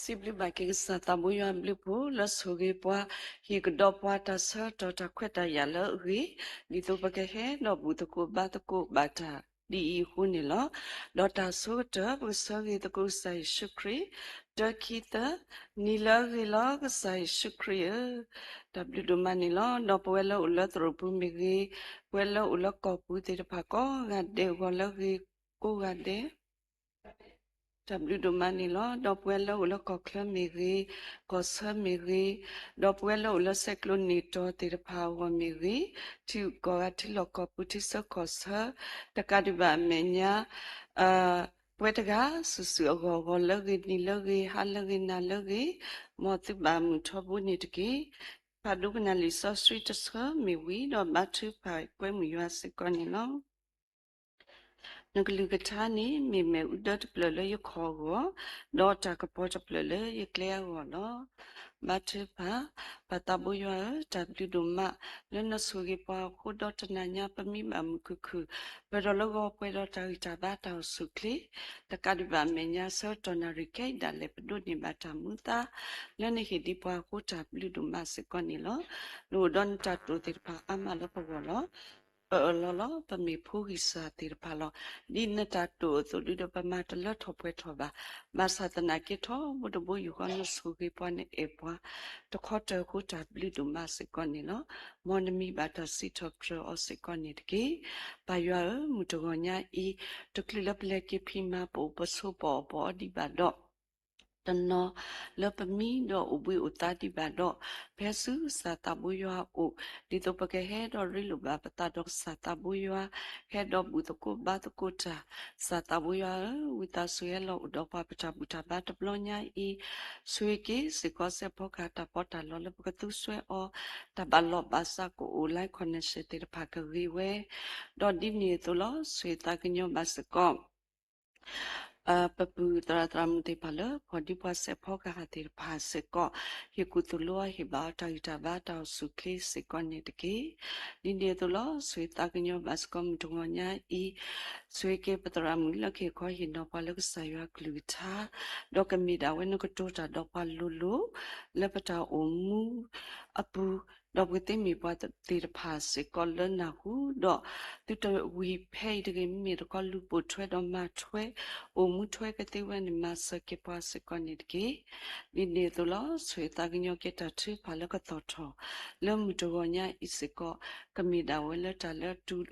စံးဘျုးဘၣ်က့ၤကစၢ်သးဘိယွၤအဘျုးအဖှိၣ် လၢဆိၣ်ဂ့ၤပှၤ ဟ့ၣ်ကဒီးပှၤတၢ်ဆၢကတီၢ်တၢ်ခွဲးတၢ်ယာ်လၢအဂ့ၤ, ဒ်သိးပကဟဲဒီးဘူၣ်သကိးဘါသကိးဘၣ်တၢ်ဒ်အံၤအဃိန့ၣ်လီၤ. ဒီးတၢ်အဆိကတၢၢ် ပကဆၢဂ့ၤသကိးကစၢ်ယ့ၣ်ၡူးခရံာ်, တၢခံသၢ, နံၤလၢအဂ့ၤလီၤ ကစၢ်ယ့ၣ်ၡူးခရံာ်ဧၢ, တၢ်ဘျုးဒိၣ်မးန့ၣ်လီၤ. ဒီးပဝဲလၢအိၣ်လၢသရိာ်ပူၤမ့ၢ်ဂ့ၤ, ပဝဲလၢအိၣ်လၢကီၢ်ပူၤသ့ၣ်တဖၣ်ကိးဂၤဒဲး ဂီၤလၢအဂ့ၤကိးဂၤဒဲး တၢ်ဘျုးဒိၣ်မးန့ၣ်လီၤ. ဒီးပဝဲလၢအိၣ်လၢကီၢ်ချၢမ့ၢ်ဂ့ၤ, ကီၢ်ဆၢမ့ၢ်ဂ့ၤ, ဒီးပဝဲလၢအိၣ်လၢဆဲးကျိးန့ၢ်တီၤသ့ၣ်တဖၣ်အဂီၢ်မ့ၢ်ဂ့ၤ, ထံကီၢ်ဂၤထံလီၢ်ကီၢ်ပူၤထံဆၢကီၢ်ဆၢ, တကးဒံးဘၣ်အမဲာ်ညါ ပဝဲတဂၤစုာ်စုာ်အဂီၢ် ဂီၤလၢအဂ့ၤနံၤလၢအဂ့ၤ ဟါလၢအဂ့ၤနၤလၢအဂ့ၤ, မ်သုဘၣ်မုာ်ထီဘိန့ၣ်တက့ၢ်. ဖးဒိကနၣ်လံာ်စီဆှံတဆၢမ့ၢ်ဝံၤ ဒီးဘါထုကဖၣ်ကွဲမုာ်ယွၤစ့ၢ်ကီးန့ၣ်လီၤ. နကလုၢ်ကထါန့ၣ် မ့ၢ်မ့ၣ်အူဒၢတဖျၢၣ်လၢယခီၣ်အဂီၢ်, ဒီးတၢ်ကပီၤတဖျၢၣ်လၢယကျဲအဂီၢ်လီၤ. ဘါထုကဖၣ်, ပၢ်သးဘိယွၤဧၢ, တၢ်ဘျုးဒိၣ်မး လၢနဆိၣ်ဂ့ၤပှၤအဃိ ဒီးတနၤညါပမံဘၣ်မုာ်ခုၣ်ခုၣ်, ပၢၢ်ဒီးလၢဂီၤပှဲၤဒီးတၢ်ဂံၢ်တၢ်ဘါတၢ်အိၣ်ဆူၣ်အိၣ်ချ့, တကးဒံးဘၣ်အမဲာ်ညါဆၢကတီၢ်နၣ်ရံၣ်ခဲအံၤဒၣ်လဲာ် ပဒိးန့ၢ်ဘၣ်တၢ်မူသါ လၢနဟ့ၣ်ဒံးပှၤအဃိ တၢ်ဘျုးဒိၣ်မးစ့ၢ်ကီးန့ၣ်လီၤ. နအိၣ်ဒီးနတၢ်တိာ်သ့ၣ်တဖၣ်အါမးလၢပဂီၢ်လီၤ. ပအၢၣ်လီၤလီၤ ပမ့ၢ်ဖိဂံၢ်စၢ်သ့ၣ်တဖၣ်လီၤ. ဒ်နတၢ်တိာ်အသိးဒုဒီးပမၤတလၢထီၣ်ပှဲၤထီၣ်ဘၣ်. ဘၣ်ဆၣ်သနာ်က့ထီဘိတဘိယူၢ်ဃီ နဆိၣ်ဂ့ၤပှၤနအဲၣ်ပှၤ တခီတၢၢ်အဃိ တၢ်ဘျုးဒိၣ်မးစ့ၢ်ကီးန့ၣ်လီၤ. မ်နမံဘၣ်တၢ်စံးထီၣ်ပတြၢၤအီၤစ့ၢ်ကီးန့ၣ်တက့ၢ်. ပၢ်ယွၤဧၢ, မုၢ်တဂီၤညါအံၤ တချုးလၢပလဲၤက့ၤဖံးမၤ ပအိၣ်ပဆိးပအီၣ်ပအီဒံးဘၣ်ဒီး တနီၤလၢပမံဒီးအိၣ်ဘှံးအိၣ်သါဒံးဘၣ်ဒီး ဖဲဆူကစၢ်သးဘိယွၤအအိၣ် ဒ်သိးပကဟဲဒီးရ့လိာ်ဘၣ်ပသးဒီးကစၢ်သးဘိယွၤ, ဟဲဒီးဘူၣ်သကိးဘါသကိးတၢ်, ကစၢ်သးဘိယွၤဧၢ, ဝံသးစူၤဟဲလီၤအိၣ်ဒီးပှၤပတၢ်ဘူၣ်တၢ်ဘါတဘျီညါအံၤ, ဆိၣ်ဂ့ၤက့ၤစ့ၢ်ကီးစဲးဖီကဟၣ်တၢ်ပီးတၢ်လီလၢပကသူစွဲအီၤ, တၢ်ဘၣ်လီၢ်ဘၣ်စးကအိၣ် line connection သ့ၣ်တဖၣ်ကဂ့ၤဝဲ, ဒီးဒ်န့ၣ်အသိးလီၤ. ဆိၣ်ဂ့ၤသးကညီၤဘၣ်စ့ၢ်ကီး ပပုၢ်သရၣ်သရၣ်မုၣ်သ့ၣ်တဖၣ်လၢ ဖီၣ်ဒံးပှၤစဲးဖီကဟၣ်သ့ၣ်တဖၣ်စ့ၢ်ကီး, ဟ့ၣ်ကူၣ်သိၣ်လိအီၤဟ့ၣ်ဘၣ်အီၤတၢ်ဂံၢ်တၢ်ဘါတၢ်အိၣ်ဆူၣ်အိၣ်ချ့စ့ၢ်ကီးန့ၣ်တက့ၢ်. ဒ်န့ၣ်အသိးလီၤ. ဆိၣ်ဂ့ၤသးကညီၤဘၣ်စ့ၢ်ကီးမုၢ်တဂီၤညါအံၤ, ဆိၣ်ဂ့ၤက့ၤပသရၣ်မုၣ်လၢကဟ့ၣ်ခီဟ့ၣ်နီၤပှၤလၢကစၢ်ယွၤကလုၢ်ကထါ, ဒီးကမ့ၢ်ဒၣ်ဝဲနကတိၤတၢ်ဒီးပှၤလိၤလိၤ လၢပတၢ်အိၣ်မူအပူၤ, ဒီးပကသ့မ့ၢ်ပှၤသ့ၣ်တဖၣ်စ့ၢ်ကီးလၢနၢ်ဟူ, ဒီးသုတဝံၤဖဲအံၤတဂ့ၤ, မ့မ့ၢ်တခီလူၤပိာ်ထွဲဒီးမၤထွဲ, အိၣ်မူထွဲကသ့ဝဲန့ၣ် မၤစၢၤက့ၤပှၤစ့ၢ်ကီးန့ၣ်တက့ၢ်. ဒ်န့ၣ်အသိးလီၤ. ဆိၣ်ဂ့ၤသးကညီၤက့ၤတၢ်ထုကဖၣ်လၢကသီၣ်ထီၣ် လၢမုၢ်တဂီၤညါအံၤစ့ၢ်ကီး, ကမ့ၢ်ဒၣ်ဝဲလၢတၢ်လၢအတူၢ်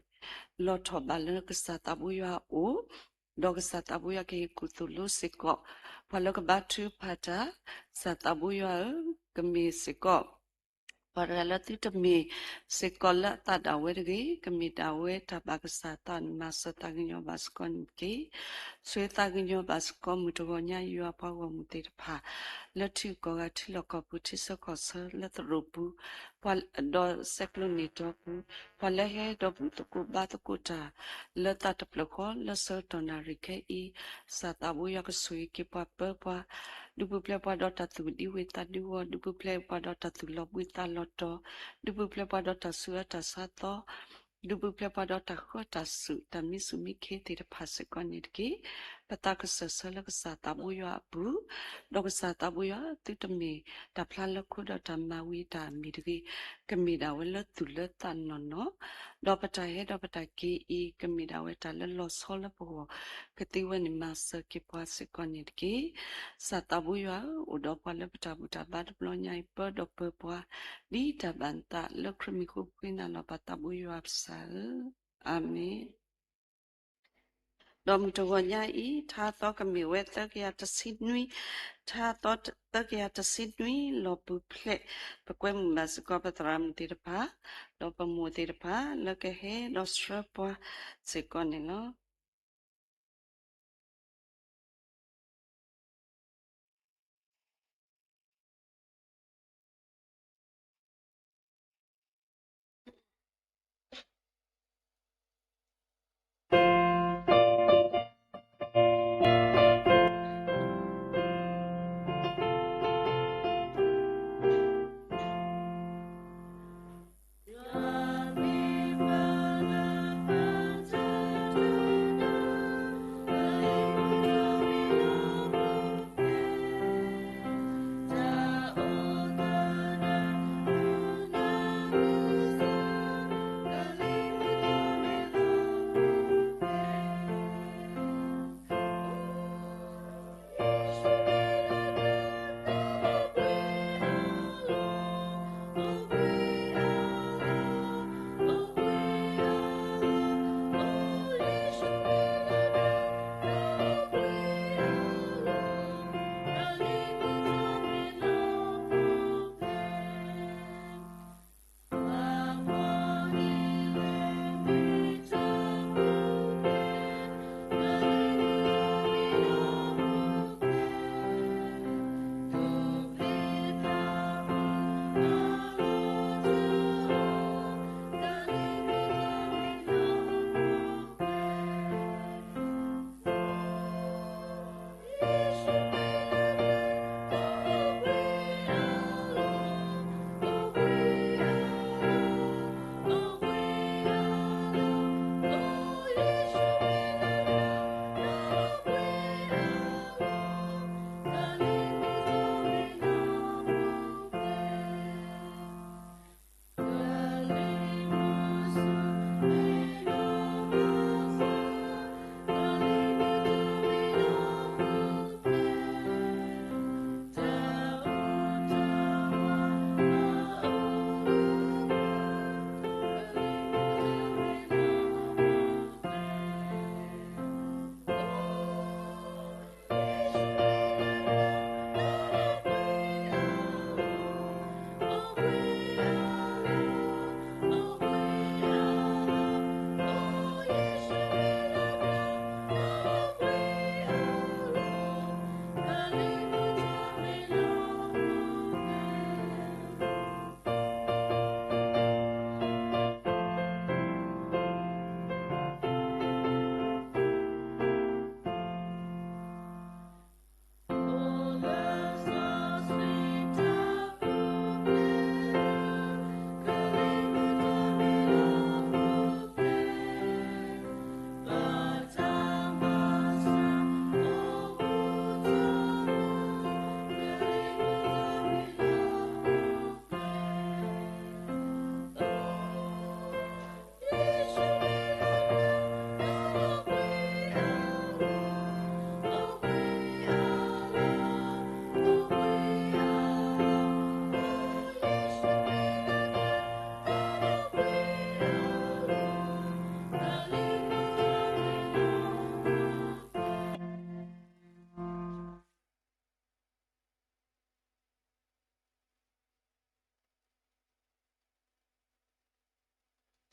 လီၤထီၣ်ဘၣ်လၢကစၢ်သးဘိယွၤအအိၣ်, ဒီးကစၢ်သးဘိယွၤကဟ့ၣ်ကူၣ်သိၣ်လိစ့ၢ်ကီး ပှၤလၢကဘါထုကဖၣ်တၢ်, ကစၢ်သးဘိယွၤဧၢ, ကမ့ၢ်စ့ၢ်ကီး ပှၤတဂၤလၢသုတမ့ၢ်စ့ၢ်ကီးလၢအသးဒၣ်ဝဲတဂ့ၤ, ကမ့ၢ်ဒၣ်ဝဲတၢ်ဘၣ်ကစၢ်သးန့ၣ် မၤစၢၤသးကညီၤဘၣ်စ့ၢ်ကီးန့ၣ်တက့ၢ်. ဆိၣ်ဂ့ၤသးကညီၤဘၣ်စ့ၢ်ကီးမုၢ်တဂီၤညါ ယွၤပှၤဂီၢ်မုၢ်သ့ၣ်တဖၣ် လၢထံဂုၤကီၢ်ဂၤထံလီၢ်ကီၢ်ပူၤထံဆၢကီၢ်ဆၢလၢသရိာ်ပူၤ, ပှၤဒီးဆဲးကျိးန့ၢ်တီၤပူၤ, ပှၤလၢဟဲဒီးဘူၣ်သကိးဘါသကိးတၢ် လၢသးတဖျၢၣ်ဃီလၢဆၢကတီၢ်နၣ်ရံၣ်ခဲအံၤ, ကစၢ်သးဘိယွၤကဆိၣ်ဂ့ၤက့ၤပှၤပၢပှၤ ဒုးပူၤဖျဲးပှၤဒီးတၢ်သူၣ်ဒံဝ့ၢ်သးဒံဝီၤ, ဒုးပူၤဖျဲးပှၤဒီးတၢ်သူၣ်လီၤဘှံးသးလီၤတီၤ, ဒုးပူၤဖျဲးပှၤဒီးတၢ်ဆူးအါတၢ်ဆါသီ, ဒုးပူၤဖျဲးပှၤဒီးတၢ်ဃၢတၢ်စူး တၢ်မံဆူၣ်မံခ့သ့ၣ်တဖၣ်စ့ၢ်ကီးန့ၣ်တက့ၢ်. ပသးကစၢၢ်ဆၢလၢကစၢ်သးဘိယွၤအပူၤ, ဒီးကစၢ်သးဘိယွၤသုတမ့ၢ်တၢ်ဖျါလၢခိဒီးတၢ်မၤဝံၤတၢ်မံၤတဂ့ၤ, ကမ့ၢ်ဒၣ်ဝဲလၢသူၣ်လၢသးနီၢ်နီၢ်, ဒီးပတၢ်ဟဲဒီးပတၢ်က့ၤအံၤ ကမ့ၢ်ဒၣ်ဝဲတၢ်လၢလီၤဆီလၢပဂီၢ် ကသ့ဝဲန့ၣ်မၤစၢၤက့ၤပှၤစ့ၢ်ကီးန့ၣ်တက့ၢ်. ကစၢ်သးဘိယွၤဧၢ, အိၣ်ဒီးပှၤလၢပတၢ်ဘူၣ်တၢ်ဘါတဘျီညါအံၤ ပၢဒီးပၢပှၤ ဒ်တၢ်ဘၣ်နသးလၢခရံာ်မံၤဃိ ပဃ့နၤလီၤပၢ်သးဘိယွၤပစၢ်ဧၢ, အၤမ့ၣ်. ဒီးမုၢ်တဂီၤညါအံၤ ထါသီကမ့ၢ်ဝဲသၢကယၤတဆံနွံ, ထါသီသၢကယၤတဆံနွံ လီၤပူၤဖျဲး, ပကွဲမုာ်ဘၣ်စ့ၢ်ကီးပသရၣ်မုၣ်သ့ၣ်တဖၣ်, ဒီးပမိၢ်သ့ၣ်တဖၣ်လၢကဟဲဒီးဆှၢပှၤစ့ၢ်ကီးန့ၣ်လီၤ.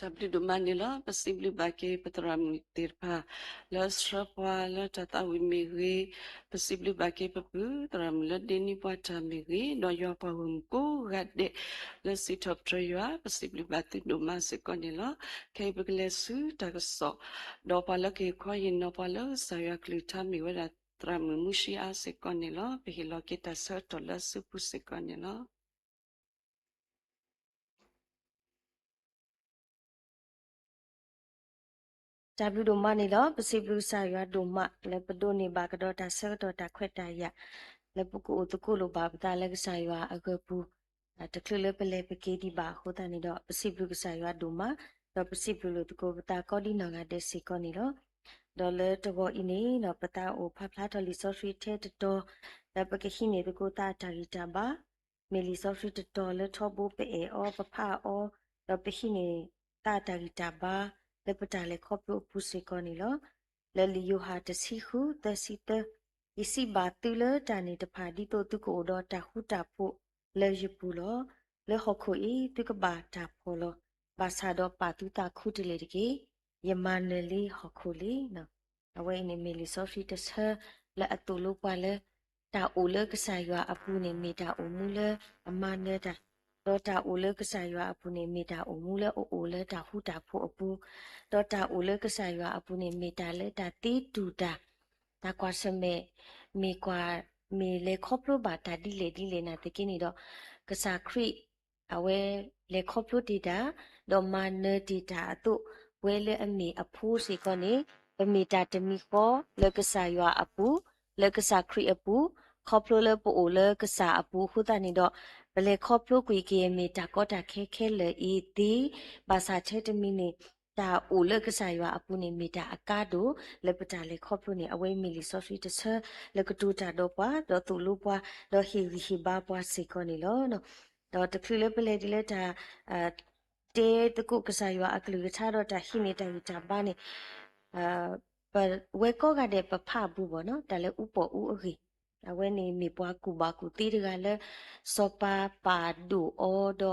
တၢ်ဘျုးဒိၣ်မးန့ၣ်လီၤ. ပစံးဘျုးဘၣ်က့ၤပသရၣ်မုၣ်သ့ၣ်တဖၣ် လၢဆှၢပှၤလၢတၢ်သးဝံၣ်မ့ၢ်ဂ့ၤ, ပစံးဘျုးဘၣ်က့ၤပပုၢ်သရၣ်မုၣ်လၢဒ့နံပှၤတၢ်မ့ၢ်ဂ့ၤ, ဒီးယွၤပှၤဂီၢ်မုၢ်ကိးဂၤဒဲး လၢစံးထီၣ်ပတြၢၤယွၤ, ပစံးဘျုးဘၣ်သုဒိၣ်မးစ့ၢ်ကီးန့ၣ်လီၤ. ခဲအံၤပကလဲၤဆူတၢ်ကစီၣ်, ဒီးပှၤလၢကဟ့ၣ်ခီဟ့ၣ်နီၤပှၤလၢကစၢ်ယွၤအကလုၢ်ကထါမ့ၢ်ဝဲဒၣ်သရၣ်မုၣ်မူၡံအါစ့ၢ်ကီးန့ၣ်လီၤ. ပဟ့ၣ်လီၤက့ၤတၢ်ဆၢကတီၢ်လၢအစုပူၤစ့ၢ်ကီးန့ၣ်လီၤ. တၢ်ဘျုးဒိၣ်မးန့ၣ်လီၤ. ပစံးဘျုးကစၢ်ယွၤဒိၣ်မး လၢပဒိးန့ၢ်ဘၣ်ကဒီးတၢ်ဆၢကတီၢ်တၢ်ခွဲးတၢ်ယာ် လၢပကအိၣ်သကိးလိာ်ဘၣ်ပသးလၢကစၢ်ယွၤအဂၢၤပူၤ, တချုးလၢပလဲၤပက့ၤဒံးဘၣ်အဃိသတးန့ၣ်ဒီး ပစံးဘျုးကစၢ်ယွၤဒိၣ်မး, ဒီးပစံးဘျုးလိာ်သကိးပသးကိးဒ်နီၢ်ဂၤဒဲးစ့ၢ်ကီးန့ၣ်လီၤ. ဒီးလၢတဂီၤအံၤန့ၣ်ဒီး ပသးအိၣ်ဖးဖျါထီၣ်လံာ်စီဆှံထဲတတီၤ လၢပကဟံးန့ၢ်သကိးသးအတၢ်ဂံၢ်တၢ်ဘါ မ့ၢ်လံာ်စီဆှံတတီၤလၢထီဘိပအဲၣ်အီၤ ပဖးအီၤ, ဒီးပဟံးန့ၢ်သးအတၢ်ဂံၢ်တၢ်ဘါ လၢပတၢ်လဲၤခီဖျိအပူၤစ့ၢ်ကီးန့ၣ်လီၤ. လၢလံာ်ယိၤဟၣ်တဆံဃု သၢဆံသၢ, ယစံးဘၣ်သုလၢတၢ်န့ၣ်တဖၣ် ဒ်သိးသုကအိၣ်ဒီးတၢ်ဃူတၢ်ဖိးလၢယပူၤလီၤ. လၢဟီၣ်ခိၣ်အံၤ သုကဘၣ်တၢ်ဖှီၣ်လီၤ. ဘၣ်ဆၣ်ဒီးပာ်သုသးခူတလ့ၢ်တက့ၢ်. ယမၤနၢၤလံဟီၣ်ခိၣ်လံ. အဝဲအံၤန့ၣ်မ့ၢ်လံာ်စီဆှံတဆၢ လၢအသိၣ်လိပှၤလၢ တၢ်အိၣ်လၢကစၢ်ယွၤအပူၤန့ၣ် မ့ၢ်တၢ်အိၣ်မူလၢအမၤနၢၤတၢ်, ဒီးတၢ်အိၣ်လၢကစၢ်ယွၤအပူၤန့ၣ် မ့ၢ်တၢ်အိၣ်မူလၢအအိၣ်လၢတၢ်ဃူတၢ်ဖိးအပူၤ, ဒီးတၢ်အိၣ်လၢကစၢ်ယွၤအပူၤန့ၣ် မ့ၢ်တၢ်လၢတၢ်သ့တူၢ်တၢ်, တၢ်ကွၢ်ဆၢၣ်မဲာ် မ့ၢ်ကွၢ် မ့ၢ်လဲၤခီဖျိဘၣ်တၢ်ဒ်လဲၣ်ဒ်လဲၣ်နာ်သက့န့ၣ်ဒီး ကစၢ်ခရံာ် အဝဲလဲၤခီဖျိတ့ၢ်တၢ်, ဒီးမၤနၢၤတ့ၢ်တၢ်အသိး, ပဝဲလၢအမ့ၢ်အဖိစ့ၢ်ကီးန့ၣ် ပမ့ၢ်တၢ်တမံၤဃီလၢကစၢ်ယွၤအပူၤ, လၢကစၢ်ခရံာ်အပူၤ, ခီဖျိလၢပအိၣ်လၢကစၢ်အပူၤအဃိသတးန့ၣ်ဒီး ပလဲၤခီဖျိကွံာ်က့ၤမ့ၢ်တၢ်ကီတၢ်ခဲခဲလၢာ်အံၤသ့, ဘၣ်ဆၣ်ထဲတမံၤန့ၣ် တၢ်အိၣ်လၢကစၢ်ယွၤအပူၤန့ၣ် မ့ၢ်တၢ်အကါဒိၣ်လၢပတၢ်လဲၤခီဖျိန့ၣ် အဝဲမ့ၢ်လံာ်စီဆှံတဆၢ လၢကတိၤတၢ်ဒီးပှၤ ဒီးသိၣ်လိပှၤ ဒီးဟ့ၣ်ဂံၢ်ဟ့ၣ်ဘါပှၤစ့ၢ်ကီးန့ၣ်လီၤ. ဒီးတချုးလၢပလဲၤဒ်လၢတၢ် တဲသကိးကစၢ်ယွၤအကလုၢ်ကထါဒီးတၢ်ဟံးန့ၢ်တၢ်ဂံၢ်တၢ်ဘါန့ၣ် ပဝဲကိးဂၤဒဲးပဖးဘူးဘၣ်နီၤ တၢ်လၢအူပီၣ်အူအဂ့ၢ်, အဝဲန့ၣ်မ့ၢ်ပှၤကူၣ်ဘၣ်ကူၣ်သ့တဂၤလၢ စီၤပၤပာ်ဒိၣ်အီၤဒီး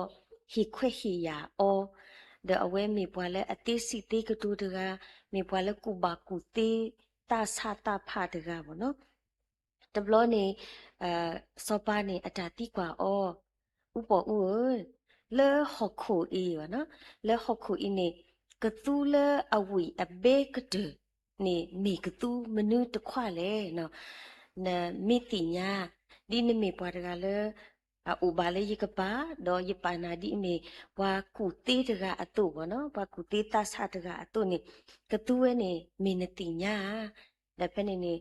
ဟ့ၣ်ခွဲးဟ့ၣ်ယာ်အီၤ, ဒီးအဝဲမ့ၢ်ပှၤလၢအသ့စံးသ့ကတိၤတဂၤ, မ့ၢ်ပှၤလၢကူၣ်ဘၣ်ကူၣ်သ့သးဆးသးဖးတဂၤဘၣ်နီၤ. တဘျီန့ၣ် စီၤပၤန့ၣ်အတၢ်သံကွၢ်အီၤ, အူပီၣ်အူဧၢ, လၢဟီၣ်ခိၣ်အံၤဘၣ်နီၤ, လၢဟီၣ်ခိၣ်အံၤန့ၣ် ကသူလၢအဝံၣ်အဘဲကတၢၢ်န့ၣ် မ့ၢ်ကသူမနုၤတခွါလဲၣ်. နမ့ၢ်သ့ၣ်ညါ ဒ်နမ့ၢ်ပှၤတဂၤလၢ အအိၣ်ဘၣ်လၢယကပၤ, ဒီးယပာ်နၤဒ်အမ့ၢ်ပှၤကူၣ်သ့တဂၤအသိးဘၣ်နီၤ, ပှၤကူၣ်သ့သးဆးတဂၤအသိးန့ၣ် ကသူဝဲန့ၣ် မ့ၢ်နသ့ၣ်ညါဧါ. ဒီးဖဲန့ၣ်န့ၣ်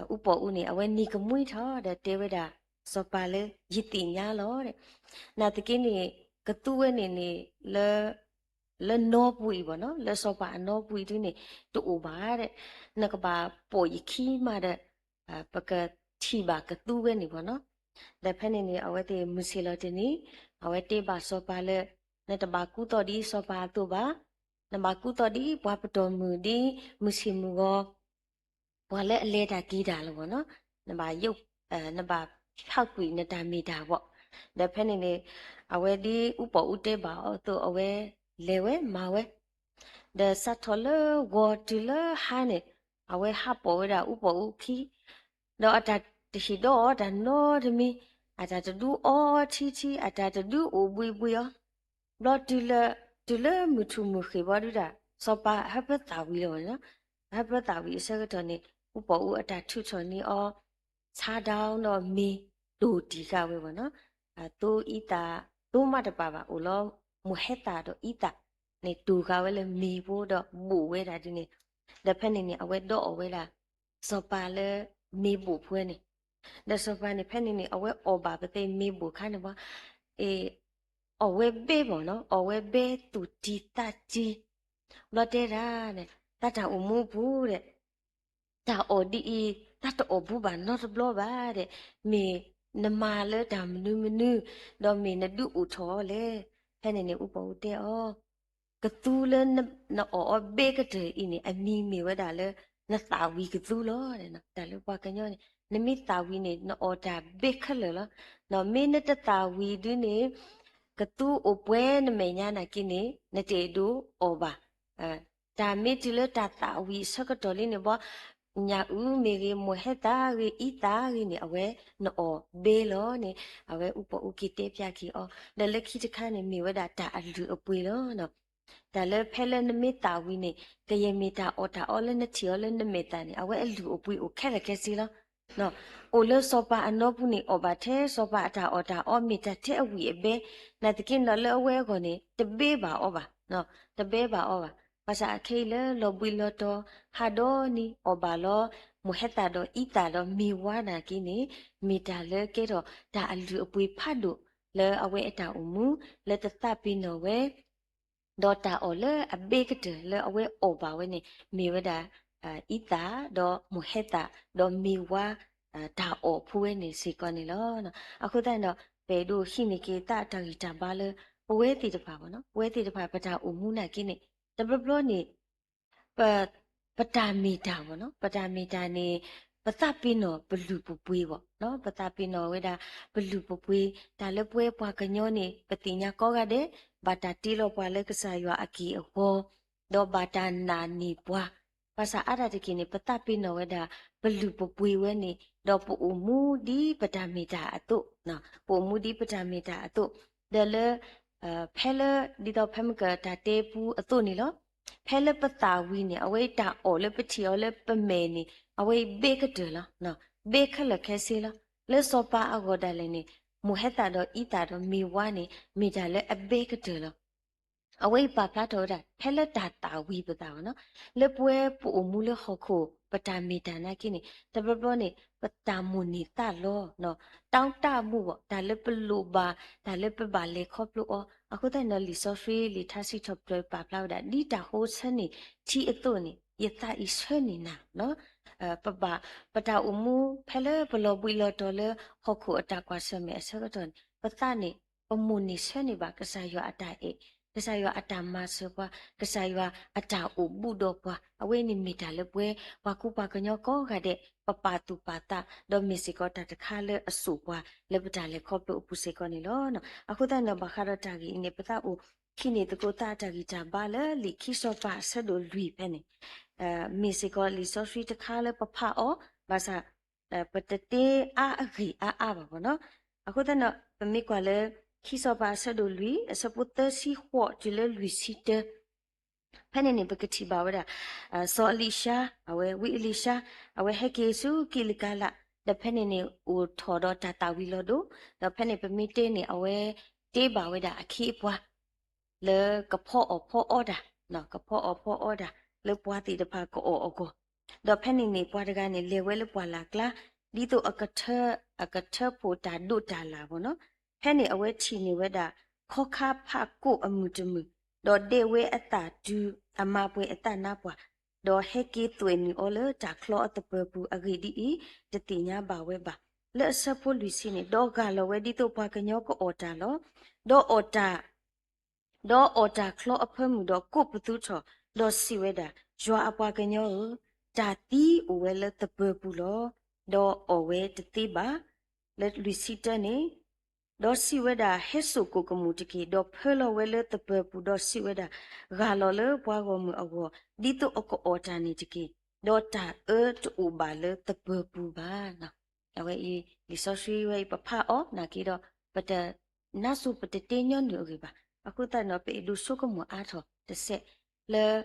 အူပီၣ်အူန့ၣ် အဝဲနံၤကမှံထီၣ်ဒီးတဲဝဲဒၣ် စီၤပၤလၢ ယသ့ၣ်ညါလီၤ. နာ်သက့န့ၣ် ကသူဝဲန့ၣ်န့ၣ် လၢ လၢနီပူၤအံၤဘၣ်နီၤ, လၢစီၤပၤအနီပူၤအံၤဒ်န့ၣ် တအိၣ်ဘၣ်ဒီး နကဘၣ်ပိာ်ယခံမးဒီး ပကထံၣ်ဘၣ်ကသူဝဲန့ၣ်ဘၣ်နီၤ. ဒီးဖဲန့ၣ်န့ၣ် အဝဲသ့ၣ်မုၢ်ဆ့ၣ်လီၤတနံၤ အဝဲတဲဘၣ်စီၤပၤလၢ နတဘၣ်ကူသိးဒ်စီၤပၤအသိးဘၣ်, နဘၣ်ကူသိးဒ်ပှၤပတီၢ်မုၢ်ဒ်မုၢ်ဆ့ၣ်မုၢ်ဂီၤ ပှၤလၢအလဲၤတၢ်က့ၤတၢ်လီၤဘၣ်နီၤ, နဘၣ်ယိၣ် နဘၣ်ဖးကွံာ်နတၢ်မ့ၢ်တၢ်ဘၣ်. ဒီးဖဲန့ၣ်န့ၣ် အဝဲဒ်အူပီၣ်အူတဲဘၣ်အီၤအသိး အဝဲလဲၤဝဲမၤဝဲ ဒီးစးထီၣ်လၢဂီၤတုၤလၢဟါန့ၣ် အဝဲဟးပိာ်ဝဲဒၣ်အူပီၣ်အူခံ, ဒီးအတၢ်တဟ့ၣ်ဒီးအီၤတၢ်နီတမံၤ, အတၢ်တဒုးအီထံထံ အတၢ်တဒုးအိၣ်ဘှံးဘှံးအီၤ, ဘျီတုၤလၢ တုၤလၢမုၢ်ထူၣ်မုၢ်ဃ့ၢ်ဘီဒုဒၣ် စီၤပၤဟၢဖၢသၣ်ဝံၤလီၤဘၣ်နီၤ, ဟၢဖၢသၣ်ဝံၤအဆၢကတီၢ်န့ၣ် အူပီၣ်အူအတၢ်ထုးထီၣ်န့ၢ်အီၤ ဆါဒၣ်ဒီးမ့ၤ တိၢ်တံၢ်ဃာ်ဝဲဘၣ်နီၤ, အသိအံသၣ် သိမးတပာ်ဘၣ် အိၣ်လီၤ မိၢ်ဟဲသၣ်ဒီးအံသၣ်န့ၣ် တိၢ်ဃာ်ဝဲလၢမ့ၤဖိဒီးဘိၣ်ဝဲဒၣ်ဒ်န့ၣ်, ဒီးဖဲန့ၣ်န့ၣ် အဝဲဒီးအီၣ်ဝဲဒၣ် စီၤပၤလၢမ့ၤဘိၣ်ဖိန့ၣ်, ဒီးစီၤပၤန့ၣ် ဖဲန့ၣ်န့ၣ် အဝဲအီၣ်ဘၣ်ပသ့မ့ၤဘိၣ်ခါန့ၣ်ဘၣ်, အီၣ်ဝဲဘဲဘၣ်နီၤ, အီၣ်ဝဲဘဲသူၣ်တံၤသးတံၤ, ဘျီတဲဒၣ်န့ၣ် သးတၢ်အိၣ်မူအပူၤဒီး တၢ်အီၣ်ဒ်အံၤ သးတအီၣ်ဘူးဘၣ်နီတဘျီဘၣ်ဒီး, မ့ၢ်နမၤလၢတၢ်မနုၤမနုၤ, ဒီးမ့ၢ်နဒုးအိၣ်ထီၣ်အီၤလဲၣ်. ဖဲန့ၣ်န့ၣ် အူပီၣ်အူတဲအီၤ, ကသူလၢနအီၣ်အီၤဘဲကတၢၢ်အံၤန့ၣ် အမံၤမ့ၢ်ဝဲဒၣ်လၢ နသၣ်ဝံၤကသူလီၤ. တၢ်လၢပှၤကညီန့ၣ် နမ့ၢ်သၣ်ဝံၤန့ၣ် နအီၣ်တၢ်ဘဲခဲလၢာ်လီၤ. မ့ၢ်နတသၣ်ဝံၤဒုန့ၣ် ကသူအိၣ်ပှဲၤနမဲာ်ညါနာ်က့န့ၣ် နတအဲၣ်ဒိးအီၣ်ဘၣ်. တၢ်မ့ၢ်တုၤလၢတၢ်သၣ်ဝံၤအဆၢကတီၢ်လံန့ၣ်ဘီ, ညၣ်အုၣ်မ့ၢ်ဂ့ၤ, မိၢ်ဟဲသၣ်ဂ့ၤ, အံသၣ်ဂ့ၤန့ၣ် အဝဲနအီၣ်ဘဲလီၤန့ၣ် အဝဲအူပီၣ်အူက့ၤတဲဖျါက့ၤအီၤ. ဒီးလၢခံတခါန့ၣ် မ့ၢ်ဝဲဒၣ်တၢ်အလုၢ်အပှ့ၤလီၤ. တၢ်လၢဖဲလၢနမ့ၢ်သၣ်ဝံၤန့ၣ် ကယဲၢ်မ့ၢ်တၢ်အီၣ်တၢ်အီလၢနထံၣ်အီၤလၢနမဲာ်သၣ်န့ၣ် အဝဲအလုၢ်အပှ့ၤအိၣ်ခဲလၢာ်ခဲဆ့လီၤ. အိၣ်လၢစီၤပၤအနီပူၤန့ၣ် အီၣ်ဘၣ်ထဲစီၤပၤအတၢ်အီၣ်တၢ်အီ မ့ၢ်တၢ်ထဲအဝံၣ်အဘဲ, နာ်သက့န့ၣ်ဒီးလၢအဝဲအဂီၢ်န့ၣ် တဘဲဘၣ်အီၤဘၣ်, တဘဲဘၣ်အီၤဘၣ်. ဘၣ်ဆၣ်အခဲအံၤလၢလီၤဘှံးလီၤတီၤ ဟးဒီးနံၤအီၣ်ဘၣ်လီၤ မိၢ်ဟဲသၣ်ဒီးအံသၣ်ဒီး မ့ၢ်ဝါနာ်က့န့ၣ် မ့ၢ်တၢ်လၢကဲထီၣ်တၢ်အလုၢ်အပှ့ၤဖးဒိၣ်လၢအဝဲအတၢ်အိၣ်မူ လၢတသးပ့ၤနီၣ်ဝဲ ဒီးတၢ်အီၣ်လၢအဘဲကတၢၢ်လၢအဝဲအီၣ်ဘၣ်ဝဲန့ၣ် မ့ၢ်ဝဲဒၣ် အံသၣ်ဒီးမိၢ်ဟဲသၣ် ဒီးမ့ၢ်ဝါ တၢ်အီၣ်ဖိဝဲန့ၣ်စ့ၢ်ကီးန့ၣ်လီၤ. အဃိသတးန့ၣ်ဒီး ပအဲၣ်ဒိးဟံးန့ၢ်က့ၤသးအတၢ်ဂံၢ်တၢ်ဘါလၢ ပဝဲသ့ၣ်တဖၣ်ဘၣ်နီၤ, ပဝဲသ့ၣ်တဖၣ်ပတၢ်အိၣ်မူနာ်က့န့ၣ် တဘျီဘျီန့ၣ် ပ ပတၢ်မ့ၢ်တၢ်ဘၣ်နီၤ, ပတၢ်မ့ၢ်တၢ်န့ၣ် ပသးပ့ၤနီၣ်ပလုၢ်ပပှ့ၤဘၣ်နီၤ, ပသးပ့ၤနီၣ်ဝဲဒၣ်ပလုၢ်ပပှ့ၤ, တၢ်လၢပဝဲပှၤကညီန့ၣ် ပသ့ၣ်ညါကိးဂၤဒဲး ဘၣ်တၢ်တ့လီၤပှၤလၢကစၢ်ယွၤအက့ၢ်အဂီၤ, ဒီးဘၣ်တၢ်နာ်န့ၢ်ပှၤ, ဘၣ်ဆၣ်အါတက့ၢ်န့ၣ် ပသးပ့ၤနီၣ်ဝဲဒၣ်ပလုၢ်ပပှ့ၤဝဲန့ၣ် ဒီးပအိၣ်မူဒ်ပတၢ်မ့ၢ်တၢ်အသိး, ပအိၣ်မူဒ်ပတၢ်မ့ၢ်တၢ်အသိး, ဒီးလၢ ဖဲလၢ ဒ်သိးဖဲမ့ၢ်ကတၢ်တဲပူအသိးန့ၣ်လီၤ. ဖဲလၢပသၣ်ဝံၤန့ၣ် အဝဲအံၤတၢ်အီၣ်လၢပထံၣ်အီၤလၢပမဲာ်န့ၣ် အဝဲအံၤဘဲကတၢၢ်လီၤ. ဘဲခဲလၢာ်ခဲဆ့လီၤ. လၢစီၤပၤအဂီၢ်ဒၣ်လဲာ်န့ၣ် မိၢ်ဟဲသၣ်ဒီးအံသၣ်ဒီးမ့ၢ်ဝါန့ၣ် မ့ၢ်တၢ်လၢအဘဲကတၢၢ်လီၤ. အဝဲအံၤပာ်ဖျါထီၣ်ဝဲဒၣ် ဖဲလၢတၢ်သၣ်ဝံၤပသးဘၣ်နီၤ, လၢပဝဲပအိၣ်မူလၢဟီၣ်ခိၣ် ပတၢ်မ့ၢ်တၢ်နာ်က့န့ၣ် တဘျီဘျီန့ၣ် ပတၢ်မိၣ်န့ၢ်သးလီၤ တၢ်တၢ်မူဘၣ် တၢ်လၢပလိၣ်ဘၣ် တၢ်လၢပဘၣ်လဲၤခီဖျိအီၤ. အဃိသတးန့ၣ်ဒီး လံာ်စီဆှံလံာ်ထါစံးထီၣ်ပတြၢၤပာ်ဖျါဝဲဒၣ် ဒ်တၢ်ဟိဆၢန့ၢ်ထံအသိးန့ၣ် ယသးအံၤဆၢန့ၢ်နၤနီၤ. ပဘၣ် ပတၢ်အိၣ်မူ ဖဲလၢပလီၤဘှံးလီၤတီၤလၢဟီၣ်ခိၣ်အတၢ်ကွၢ်ဆၢၣ်မဲာ်အဆၢကတီၢ်န့ၣ် ပသးန့ၣ် ပမိၣ်န့ၢ်ဆၢန့ၢ်ဘၣ် ကစၢ်ယွၤအတၢ်အဲၣ်, ကစၢ်ယွၤအတၢ်မၤစၢၤပှၤ, ကစၢ်ယွၤအတၢ်အိၣ်ဘူးဒီးပှၤ, အဝဲန့ၣ်မ့ၢ်တၢ်လၢပဝဲ ပှၤကူပှၤကညီကိးဂၤဒဲး ပပာ်သူၣ်ပာ်သး ဒီးမ့ၢ်စ့ၢ်ကီးတၢ်တခါလၢအစိာ်ပှၤလၢပတၢ်လဲၤခီဖျိအပူၤစ့ၢ်ကီးန့ၣ်လီၤ. အဃိသတးန့ၣ်ဒီး ဘၣ်ဃးဒီးတၢ်ဂ့ၢ်အံၤန့ၣ် ပသးအိၣ်ဟံးန့ၢ်သကိးသးအတၢ်ဂံၢ်တၢ်ဘါလၢလံာ်ခံစီၤပၤအဆၢဒိၣ်လွံၢ်ဖဲန့ၣ် မ့ၢ်စ့ၢ်ကီးလံာ်စီဆှံတခါလၢပဖးအီၤ, ဘၣ်ဆၣ် ပတတ့အါအဂ့ၢ်အါအါဘၣ်ဘၣ်နီၤ. အဃိသတးန့ၣ် ပမ့ၢ်ကွၢ်လၢ ခံစီၤပၤအဆၢဒိၣ်လွံၢ် အဆၢဖိသၢဆံဃိးတုၤလၢလွံၢ်ဆံတၢ ဖဲန့ၣ်န့ၣ် ပကထံၣ်ဘၣ်ဝဲဒၣ် စီၤအလံၤၡါ, အဝဲဝံအလံၤၡါ, အဝဲဟဲက့ၤဆူကံးလကၤလး, ဒီးဖဲန့ၣ်န့ၣ် အိၣ်ထီၣ်ဒီးတၢ်သၣ်ဝံၤလီၤဒိၣ်, ဒီးဖဲန့ၣ်ပမ့ၢ်တဲန့ၣ် အဝဲတ့ဘၣ်ဝဲဒၣ်အခ့အပှၤ လၢကဖီအီၣ်ဖီအီတၢ်, ကဖီအီၣ်ဖီအီတၢ် လၢပှၤသ့ၣ်တဖၣ်ကအီၣ်အဂီၢ်, ဒီးဖဲန့ၣ်န့ၣ် ပှၤတဂၤန့ၣ် လဲၤဝဲလၢပှၢ်လၢ်ကျါ, ဒ်သိးအကထၢ အကထၢဖှိၣ်တၢ်ဒိးတၢ်လၢ်ဘၣ်နီၤ. ဖဲန့ၣ်အဝဲထံၣ်န့ၢ်ဝဲဒၣ် ခီခါဖးကိးအမုၢ်တမုၢ်, ဒီးဒဲဝဲအသၣ်တုၤအမါပှဲၤအသၣ်နါပှၢ်, ဒီးဟဲက့ၤသွဲၣ်နုာ်အီၤလၢတၢ်ချီအသပၢၤပူၤအဂ့ၢ်ဒ်အံၤ, တသ့ၣ်ညါဘၣ်ဝဲဘၣ်. လၢအဆၢဖိလွံၢ်ဆံန့ၣ်, ဒီးဂၢ်လီၤဝဲဒ်သိးပှၤကညီကအီၣ်တၢ်လီၤ. ဒီးအီၣ်တၢ် ဒီးအီၣ်တၢ်ချီအဖၢမုၢ်ဒီးကိးပသူထီၣ်, ဒီးစံးဝဲဒၣ်, ယွၤအပှၤကညီဧၢ, တၢ်သံအိၣ်ဝဲလၢသပၢၤပူၤလီၤ. ဒီးအီၣ်ဝဲတသ့ဘၣ်. လၢလွံၢ်ဆံတၢန့ၣ်, ဒီးစံးဝဲဒၣ်, ဟဲစိာ်ကိၣ်ကမူၣ်တက့ၢ်. ဒီးဖၢလီၤဝဲလၢသပၢၤပူၤ, ဒီးစံးဝဲဒၣ်, ဂၢ်လီၤလၢပှၤဂီၢ်မုၢ်အဂီၢ်, ဒ်သိးအကအီၣ်တၢ်န့ၣ်တက့ၢ်. ဒီးတၢ်အၢတအိၣ်ဘၣ်လၢသပၢၤပူၤဘၣ်. အဝဲအံၤ လံာ်စီဆှံဝဲအံၤ ပဖးအီၤနာ်က့ဒီး ပတနါစိၤပတတဲညီနုၢ်အဂ့ၢ်ဘၣ်. အဃိသတးန့ၣ်ဒီး ပအဲၣ်ဒိးဆိကမိၣ်အါထီၣ်တစဲး လၢ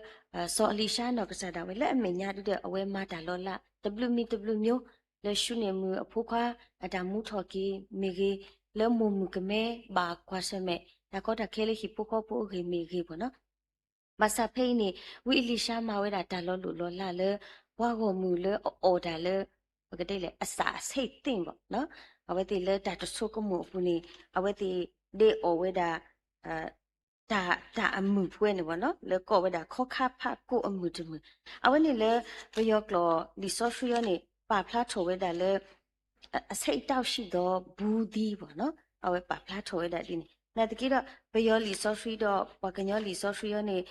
စီၤအလံၤၡါနီၢ်ကစၢ်ဒၣ်ဝဲလၢအမဲာ်ညါဒ်ဒီး အဝဲမၤတၢ်လီၤလး တဘျုးမံၤတဘျုးမံၤ လၢၡူန့ၣ်မုၢ်အဖိခွါ အတၢ်မူထီၣ်က့ၤမ့ၢ်ဂ့ၤ, လၢမိၢ်မုၣ်ကမဲဘၣ်ကွၢ်ဆၢၣ်မဲာ် တၢ်ကီတၢ်ခဲလၢဟံၣ်ဖိဃီဖိအဂ့ၢ်မ့ၢ်ဂ့ၤဘၣ်နီၤ. ဘၣ်ဆၣ်ဖဲအံၤန့ၣ် ဝံအလံၤၡါမၤဝဲဒၣ်တၢ်လီၤလိၢ်လီၤလးလၢ ပှၤဂီၢ်မုၢ်လၢအအီၣ်တၢ်လၢ ပကတဲလဲၣ် အစးအဆ့ၣ်သ့ၣ်ဘၣ်နီၤ. အဝဲသ့ၣ်လၢတၢ်တဆိကမိၣ်အပူၤန့ၣ် အဝဲသ့ၣ်ဒဲးအီၣ်ဝဲဒၣ် တၢ် တၢ်အမုၢ်ပှဲၤန့ၣ်ဘၣ်နီၤ လၢကိးဝဲဒၣ်ခီခါဖးကိးအမုၢ်တမုၢ်. အဝဲန့ၣ်လၢ ပယီၤကျိာ်လံာ်စီဆှံအံၤန့ၣ် ပာ်ဖျါထီၣ်ဝဲဒၣ်လၢ အဆ့ၣ်တီၢ်ဆံၣ်ဒီးဘူးသံဘၣ်နီၤ. အဝဲပာ်ဖျါထီၣ်ဝဲဒၣ်ဒ်န့ၣ် နာ်သက့ဒီး ပယီၤလံာ်စီဆှံဒီး ပှၤကညီလံာ်စီဆှံအံၤန့ၣ်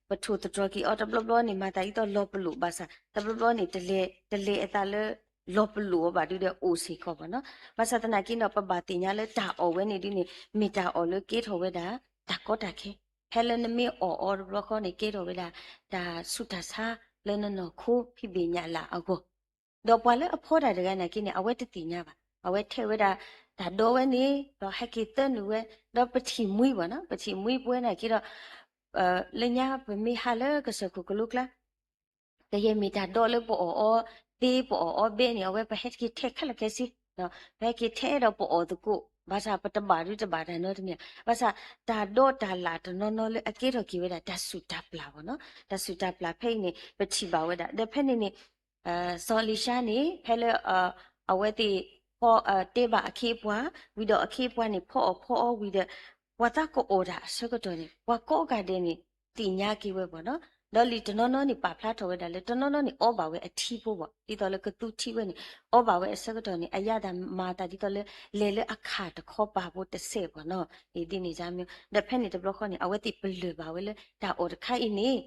ပထိၣ်သတြီၤက့ၤအီၤတဘျီဘျီန့ၣ် မၤသးဒ်သိးလီၤပလိာ်ဘၣ်ဆၣ် တဘျီဘျီန့ၣ် တလဲၤ တလဲၤအသးလၢ လီၤပလိာ်အီၤဘၣ်ဒုဒီးအိၣ်စ့ၢ်ကီးဘၣ်နီၤ. ဘၣ်ဆၣ်သနာ်က့ဒီး ပဘၣ်သ့ၣ်ညါလၢတၢ်အီၣ်ဝဲန့ၣ်ဒုန့ၣ် မ့ၢ်တၢ်အီၣ်လၢကဲထီၣ်ဝဲဒၣ် တၢ်ကီတၢ်ခဲ, ဖဲလၢနမ့ၢ်အီၣ်အီၤတဘျီဃီန့ၣ် ကဲထီၣ်ဝဲဒၣ် တၢ်ဆူးတၢ်ဆါလၢနနီၢ်ခိဖံးဘ့ၣ်ညၣ်လၢ်အဂီၢ် ဒီးပှၤလၢအဖီတၢ်တဂၤနာ်က့န့ၣ် အဝဲတသ့ၣ်ညါဘၣ်. အဝဲထဲးဝဲဒၣ်တၢ်ဒီဝဲန့ၣ် ဒီးဟဲက့ၤသၢနုာ်ဝဲ, ဒီးပထံၣ်မှံဘၣ်နီၤ, ပထံၣ်မှံပဝဲနာ်က့ဒီး လၢညါပမ့ၢ်ဟးလၢကစၢၢ်ခိၣ်ကလိကျါ ကယဲၢ်မ့ၢ်တၢ်ဒီလၢပအီၣ်အီၤသ့ ပအီၣ်အီၤဘဲန့ၣ် အဝဲပဟဲက့ၤထဲးခဲလၢာ်ခဲဆ့, ပဟဲက့ၤထဲးဒီးပအီၣ်သကိး, ဘၣ်ဆၣ်ပတဘၣ်ဒုတဘၣ်တၢ်နီတမံၤ, ဘၣ်ဆၣ်တၢ်ဒီတၢ်လၢ်တနီၤနီၤလၢအကဲထီၣ်က့ၤဝဲဒၣ် တၢ်ဆူးတၢ်ပျၢ်ဘၣ်နီၤ. တၢ်ဆူးတၢ်ပျၢ်ဖဲအံၤန့ၣ် ပထံၣ်ဘၣ်ဝဲဒၣ် ဒီးဖဲန့ၣ်န့ၣ် စီၤအလံၤၡါန့ၣ် ဖဲလၢ အဝဲသ့ၣ် ဖီတဲဘၣ်အခ့အပှၤ ဝံၤဒီးအခ့အပှၤန့ၣ် ဖီအီၣ်ဖီအီဝံၤဒီး ပှၤသးကအီၣ်တၢ်အဆၢကတီၢ်န့ၣ် ပှၤကိးဂၤဒဲးန့ၣ် သ့ၣ်ညါက့ၤဝဲဘၣ်နီၤ. ဒီးလံာ်တနီၤနီၤန့ၣ် ပာ်ဖျါထီၣ်ဝဲဒၣ်လၢ တနီၤနီၤန့ၣ် အီဘၣ်ဝဲအထံဖိဘၣ်, ဒ်သိးလၢကသူထံဝဲန့ၣ် အီဘၣ်ဝဲအဆၢကတီၢ်န့ၣ် အယၤသးမၤသးဒ်သိးလၢ လဲၤလၢအခၣ်တခီပၤဖိတစဲးဘၣ်နီၤ. ဒ်န့ၣ်မ့ၢ် ဒီးဖဲန့ၣ်တဘျီဃီန့ၣ် အဝဲသ့ၣ်ပလၢၢ်ဘၣ်ဝဲလၢ တၢ်အီၣ်တခါအံၤန့ၣ်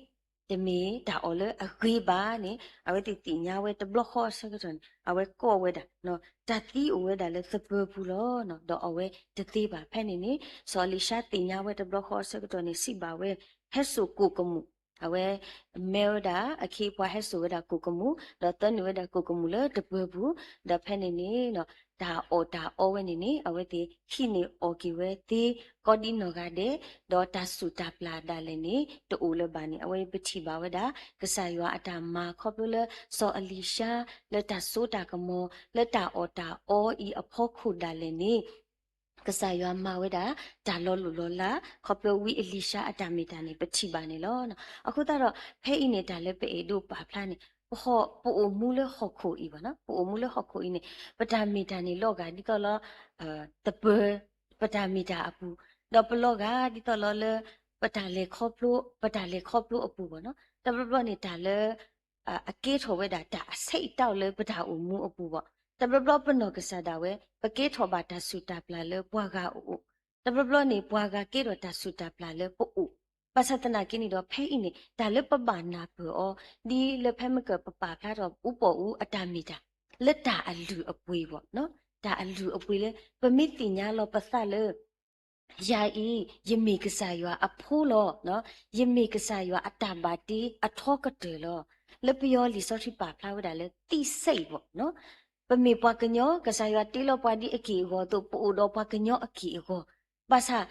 တမ့ၢ်တၢ်အီၣ်လၢအဂ့ၤဘၣ်န့ၣ် အဝဲသ့ၣ်သ့ၣ်ညါဝဲတဘျီဃီအဆၢကတီၢ်န့ၣ် အဝဲကိးဝဲဒၣ် တၢ်သံအိၣ်ဝဲဒၣ်လၢသပၢၤပူၤလီၤ. ဒီးအဝဲတသ့ဘၣ်. ဖဲန့ၣ်န့ၣ် စီၤအလံၤၡါသ့ၣ်ညါဝဲတဘျီဃီအဆၢကတီၢ်န့ၣ် စံးဘၣ်ဝဲ ဟဲစိာ်ကိၣ်ကမူၣ်, အဝဲ မဲဝဲဒၣ် အခ့အပှၤဟဲစိာ်ဝဲဒၣ်ကိၣ်ကမူၣ် ဒီးသၢနုာ်ဝဲဒၣ်ကိၣ်ကမူၣ်လၢတပၢၤပူၤ, ဒီးဖဲန့ၣ်န့ၣ် တၢ်အီၣ်တၢ်အီဝဲန့ၣ်န့ၣ် အဝဲသ့ၣ်ဟံးန့ၢ်အီၣ်က့ၤဝဲသ့ကိးဒံနီၢ်ဂၤဒဲး, ဒီးတၢ်ဆူးတၢ်ပျၢ်ဒၣ်လဲာ်န့ၣ် တအိၣ်လၢၤဘၣ်န့ၣ် အဝဲပထံၣ်ဘၣ်ဝဲဒၣ် ကစၢ်ယွၤအတၢ်မၤခီဖျိလၢ စီၤအလံၤၡါ လၢတၢ်စိတၢ်ကမီၤ လၢတၢ်အီၣ်တၢ်အီအံၤအဖီခိၣ်ဒၣ်လဲာ်န့ၣ် ကစၢ်ယွၤမၤဝဲဒၣ် တၢ်လီၤလိၢ်လီၤလး ခီဖျိဝံအလံၤၡါအတၢ်မ့ၢ်တၢ်န့ၣ် ပထံၣ်ဘၣ်န့ၣ်လီၤ. အဃိသတးဒီး ဖဲအံၤန့ၣ် တၢ်လၢပအဲၣ်ဒိးပာ်ဖျါန့ၣ် ပဟီၣ် ပအိၣ်မူလၢဟီၣ်ခိၣ်အံၤဘၣ်နီၤ, ပအိၣ်မူလၢဟီၣ်ခိၣ်အံၤန့ၣ် ပတၢ်မ့ၢ်တၢ်န့ၣ်လီၤဂာ်ဒ်သိးလၢ သပၢၤ ပတၢ်မ့ၢ်တၢ်အပူၤ, ဒီးပလီၤဂာ်ဒ်သိးလီၤလၢ ပတၢ်လဲၤခီဖျိ ပတၢ်လဲၤခီဖျိအပူၤဘၣ်နီၤ. တဘျီဘျီန့ၣ် တၢ်လၢ အကဲထီၣ်ဝဲဒၣ်တၢ်အဆဲးအတီလၢပတၢ်အိၣ်မူအပူၤဘၣ်. တဘျီဘျီပနီၢ်ကစၢ်ဒၣ်ဝဲ ပကဲထီၣ်ဘၣ်တၢ်ဆူးတၢ်ပျၢ်လၢပှၤဂၤအအိၣ်, တဘျီဘျီန့ၣ် ပှၤဂၤကဲထီၣ်တၢ်ဆူးတၢ်ပျၢ်လၢပအိၣ်. ဘၣ်ဆၣ်သနာ်က့န့ၣ်ဒီး ဖဲအံၤန့ၣ် တၢ်လၢပဘၣ်နၢ်ပၢၢ်အီၤ ဒ်လၢဖဲမ့ၢ်ကပပာ်ဖျါထီၣ်အူပီၣ်အူအတၢ်မ့ၢ်တၢ် လၢတၢ်အလုၢ်အပှ့ၤဘၣ်, တၢ်အလုၢ်အပှ့ၤလၢ ပမ့ၢ်သ့ၣ်ညါလီၤပသးလၢ ယၤအံၤ ယမ့ၢ်ကစၢ်ယွၤအဖိလီၤ. ယမ့ၢ်ကစၢ်ယွၤအတၢ်ဘၣ်တ့အထီကတၢၢ်လီၤ. လၢပယီၤလံာ်စီဆှံပာ်ဖျါဝဲဒၣ်လၢ သံစဲးဘၣ်နီၤ. ပမ့ၢ်ပှၤကညီ ကစၢ်ယွၤတ့လီၤပှၤဒ်အက့ၢ်အဂီၤအသိး ပအိၣ်ဒီးပှၤကညီအက့ၢ်အဂီၤ. ဘၣ်ဆၣ်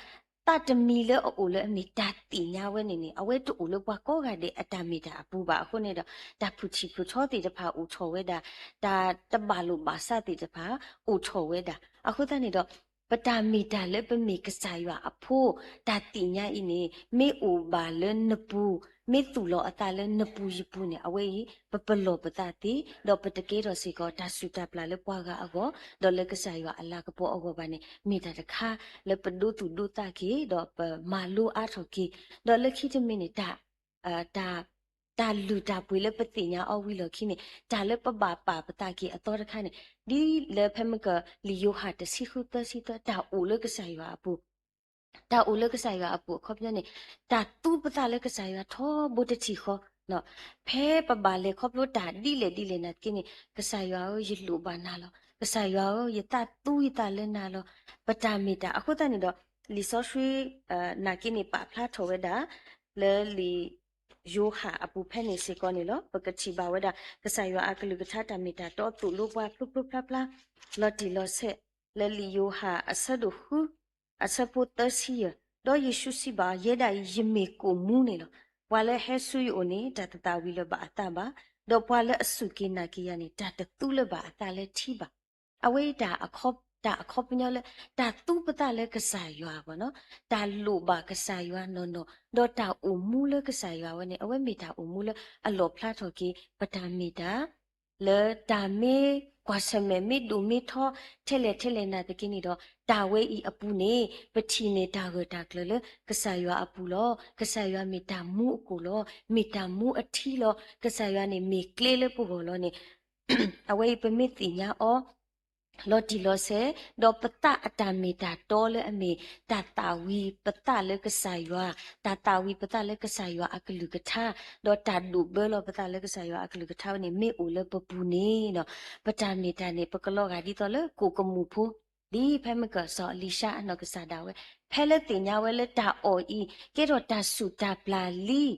သးတမံၤလၢအအိၣ်လၢအမ့ၢ်တၢ်သ့ၣ်ညါဝဲန့ၣ်န့ၣ် အဝဲတအိၣ်လၢပှၤကိးဂၤဒဲးအတၢ်မ့ၢ်တၢ်အပူၤဘၣ်. အဃိန့ၣ်ဒီး တၢ်ဖုၣ်ထံၣ်ဖုၣ်ထီသ့ၣ်တဖၣ်အိၣ်ထီၣ်ဝဲဒၣ်, တၢ်တဘၣ်လိာ်ဘၣ်စးသ့ၣ်တဖၣ်အိၣ်ထီၣ်ဝဲဒၣ်. အဃိသတးန့ၣ်ဒီး ပတၢ်မ့ၢ်တၢ်လၢပမ့ၢ်ကစၢ်ယွၤအဖိ တၢ်သ့ၣ်ညါအံၤန့ၣ် မ့ၢ်အိၣ်ဘၣ်လၢနပူၤ, မ့ၢ်သူၣ်လီၤအသးလၢနပူၤယပူၤန့ၣ် အဝဲအံၤ ပပလီၢ်ပသးသ့, ဒီးပတကဲထီၣ်စ့ၢ်ကီးတၢ်ဆူးတၢ်ပျၢ်လၢပှၤဂၤအဂီၢ်, ဒီးလၢကစၢ်ယွၤအလၤကပီၤအဂီၢ်ဘၣ်န့ၣ် မ့ၢ်တၢ်တခါလၢပဒိသူၣ်ဒိသးက့ၤ ဒီးပမၤလိအါထီၣ်က့ၤ, ဒီးလၢခံတမံၤန့ၣ် တၢ် တၢ် တၢ်လုၢ်တၢ်ပှ့ၤလၢပသ့ၣ်ညါအီၤဝံၤလီၢ်ခံန့ၣ် တၢ်လၢပဘၣ်ပာ်ပသးက့ၤအသီတခါန့ၣ် ဒ်လၢဖဲမ့ၢ်ကလံာ်ယိၤဟၣ်တဆံဃုသၢဆံသၢ တၢ်အိၣ်လၢကစၢ်ယွၤအပူၤ တၢ်အိၣ်လၢကစၢ်ယွၤအပူၤအခီပညီန့ၣ် တၢ်သူပသးလၢကစၢ်ယွၤထီဘိတထံၣ်ဃီ, ဖဲပဘၣ်လဲၤခီဖျိတၢ်ဒ်လဲၣ်ဒ်လဲၣ်နာ်သက့န့ၣ် ကစၢ်ယွၤဧၢ ယလိၣ်ဘၣ်နၤလီၤ. ကစၢ်ယွၤဧၢ ယသးသူယသးလၢနၤလီၤ. ပတၢ်မ့ၢ်တၢ်အဃိသတးန့ၣ်ဒီး လံာ်စီဆှံ နာ်သက့န့ၣ် ပာ်ဖျါထီၣ်ဝဲဒၣ် လၢလံာ် ယိၤဟၣ်အပူၤဖဲန့ၣ်စ့ၢ်ကီးန့ၣ်လီၤ. ပကထံၣ်ဘၣ်ဝဲဒၣ် ကစၢ်ယွၤအကလုၢ်ကထါတၢ်မ့ၢ်တၢ်တီ သိၣ်လိပှၤဖျိဖျိဖျါဖျါ လီၤတံၢ်လီၤဆဲး လၢလံာ်ယိၤဟၣ်အဆၢဒိၣ်ဃု အဆၢဖိသၢဆံယဲၢ်, ဒီးယ့ၣ်ၡူးစံးဘၣ်အီၤ, ယဲဒၣ်အံၤ ယမ့ၢ်ကိၣ်မူန့ၣ်လီၤ. ပှၤလၢဟဲဆူယအိၣ်န့ၣ် တၢ်တသၣ်ဝံၤလၢၤဘၣ်အသးဘၣ်, ဒီးပှၤလၢအစူၢ်က့ၤနာ်က့ၤယၤန့ၣ် တၢ်တသူလၢၤဘၣ်အသးလၢထံဘၣ်. အဝဲအံၤ တၢ်အခီပညီလၢ တၢ်သူပသးလၢကစၢ်ယွၤဘၣ်နီၤ, တၢ်လိၣ်ဘၣ်ကစၢ်ယွၤနီၢ်နီၢ်, ဒီးတၢ်အိၣ်မူလၢကစၢ်ယွၤဝဲန့ၣ် အဝဲမ့ၢ်တၢ်အိၣ်မူလၢအလီၣ်ဖျါထီၣ်က့ၤ ပတၢ်မ့ၢ်တၢ် လၢတၢ်မ့ၢ်ကွၢ်ဆၢၣ်မဲာ်မ့ၢ်ဒိၣ်မ့ၢ်ထီ ထဲလဲၣ်ထဲလဲၣ်နာ်သက့န့ၣ်ဒီး တၢ်ဝဲအံၤအပူၤန့ၣ် ပထံၣ်န့ၢ်တၢ်ဂၢၢ်တၢ်ကျၢၤလၢကစၢ်ယွၤအပူၤလီၤ. ကစၢ်ယွၤမ့ၢ်တၢ်မူအကိၣ်လီၤ. မ့ၢ်တၢ်မူအထံလီၤ. ကစၢ်ယွၤန့ၣ်မ့ၢ်ကျဲလၢပဂီၢ်လီၤန့ၣ် အဝဲအံၤပမ့ၢ်သ့ၣ်ညါအီၤ လီၤတံၢ်လီၤဆဲး, ဒီးပသးအတၢ်မ့ၢ်တၢ်တီလၢအမ့ၢ်တၢ်သးဝံၤပသးလၢကစၢ်ယွၤ, တၢ်သးဝံၤပသးလၢကစၢ်ယွၤအကလုၢ်ကထါ, ဒီးတၢ်ဒိးဘၢလီၤပသးလၢကစၢ်ယွၤအကလုၢ်ကထါဝဲန့ၣ် မ့ၢ်အိၣ်လၢပပူၤန့ၣ်ဒီး ပတၢ်မ့ၢ်တၢ်န့ၣ် ပကလီၤဂာ်ဒ်သိးလၢကိၣ်ကမူၣ်ဖိ ဒ်ဖဲမ့ၢ်ကစီၤအလံၤၡါအနီၢ်ကစၢ်ဒၣ်ဝဲ ဖဲလၢသ့ၣ်ညါဝဲလၢတၢ်အီၣ်အံၤ ကဲထီၣ်တၢ်ဆူၣ်တၢ်ပျၢ်လံ, ဒီး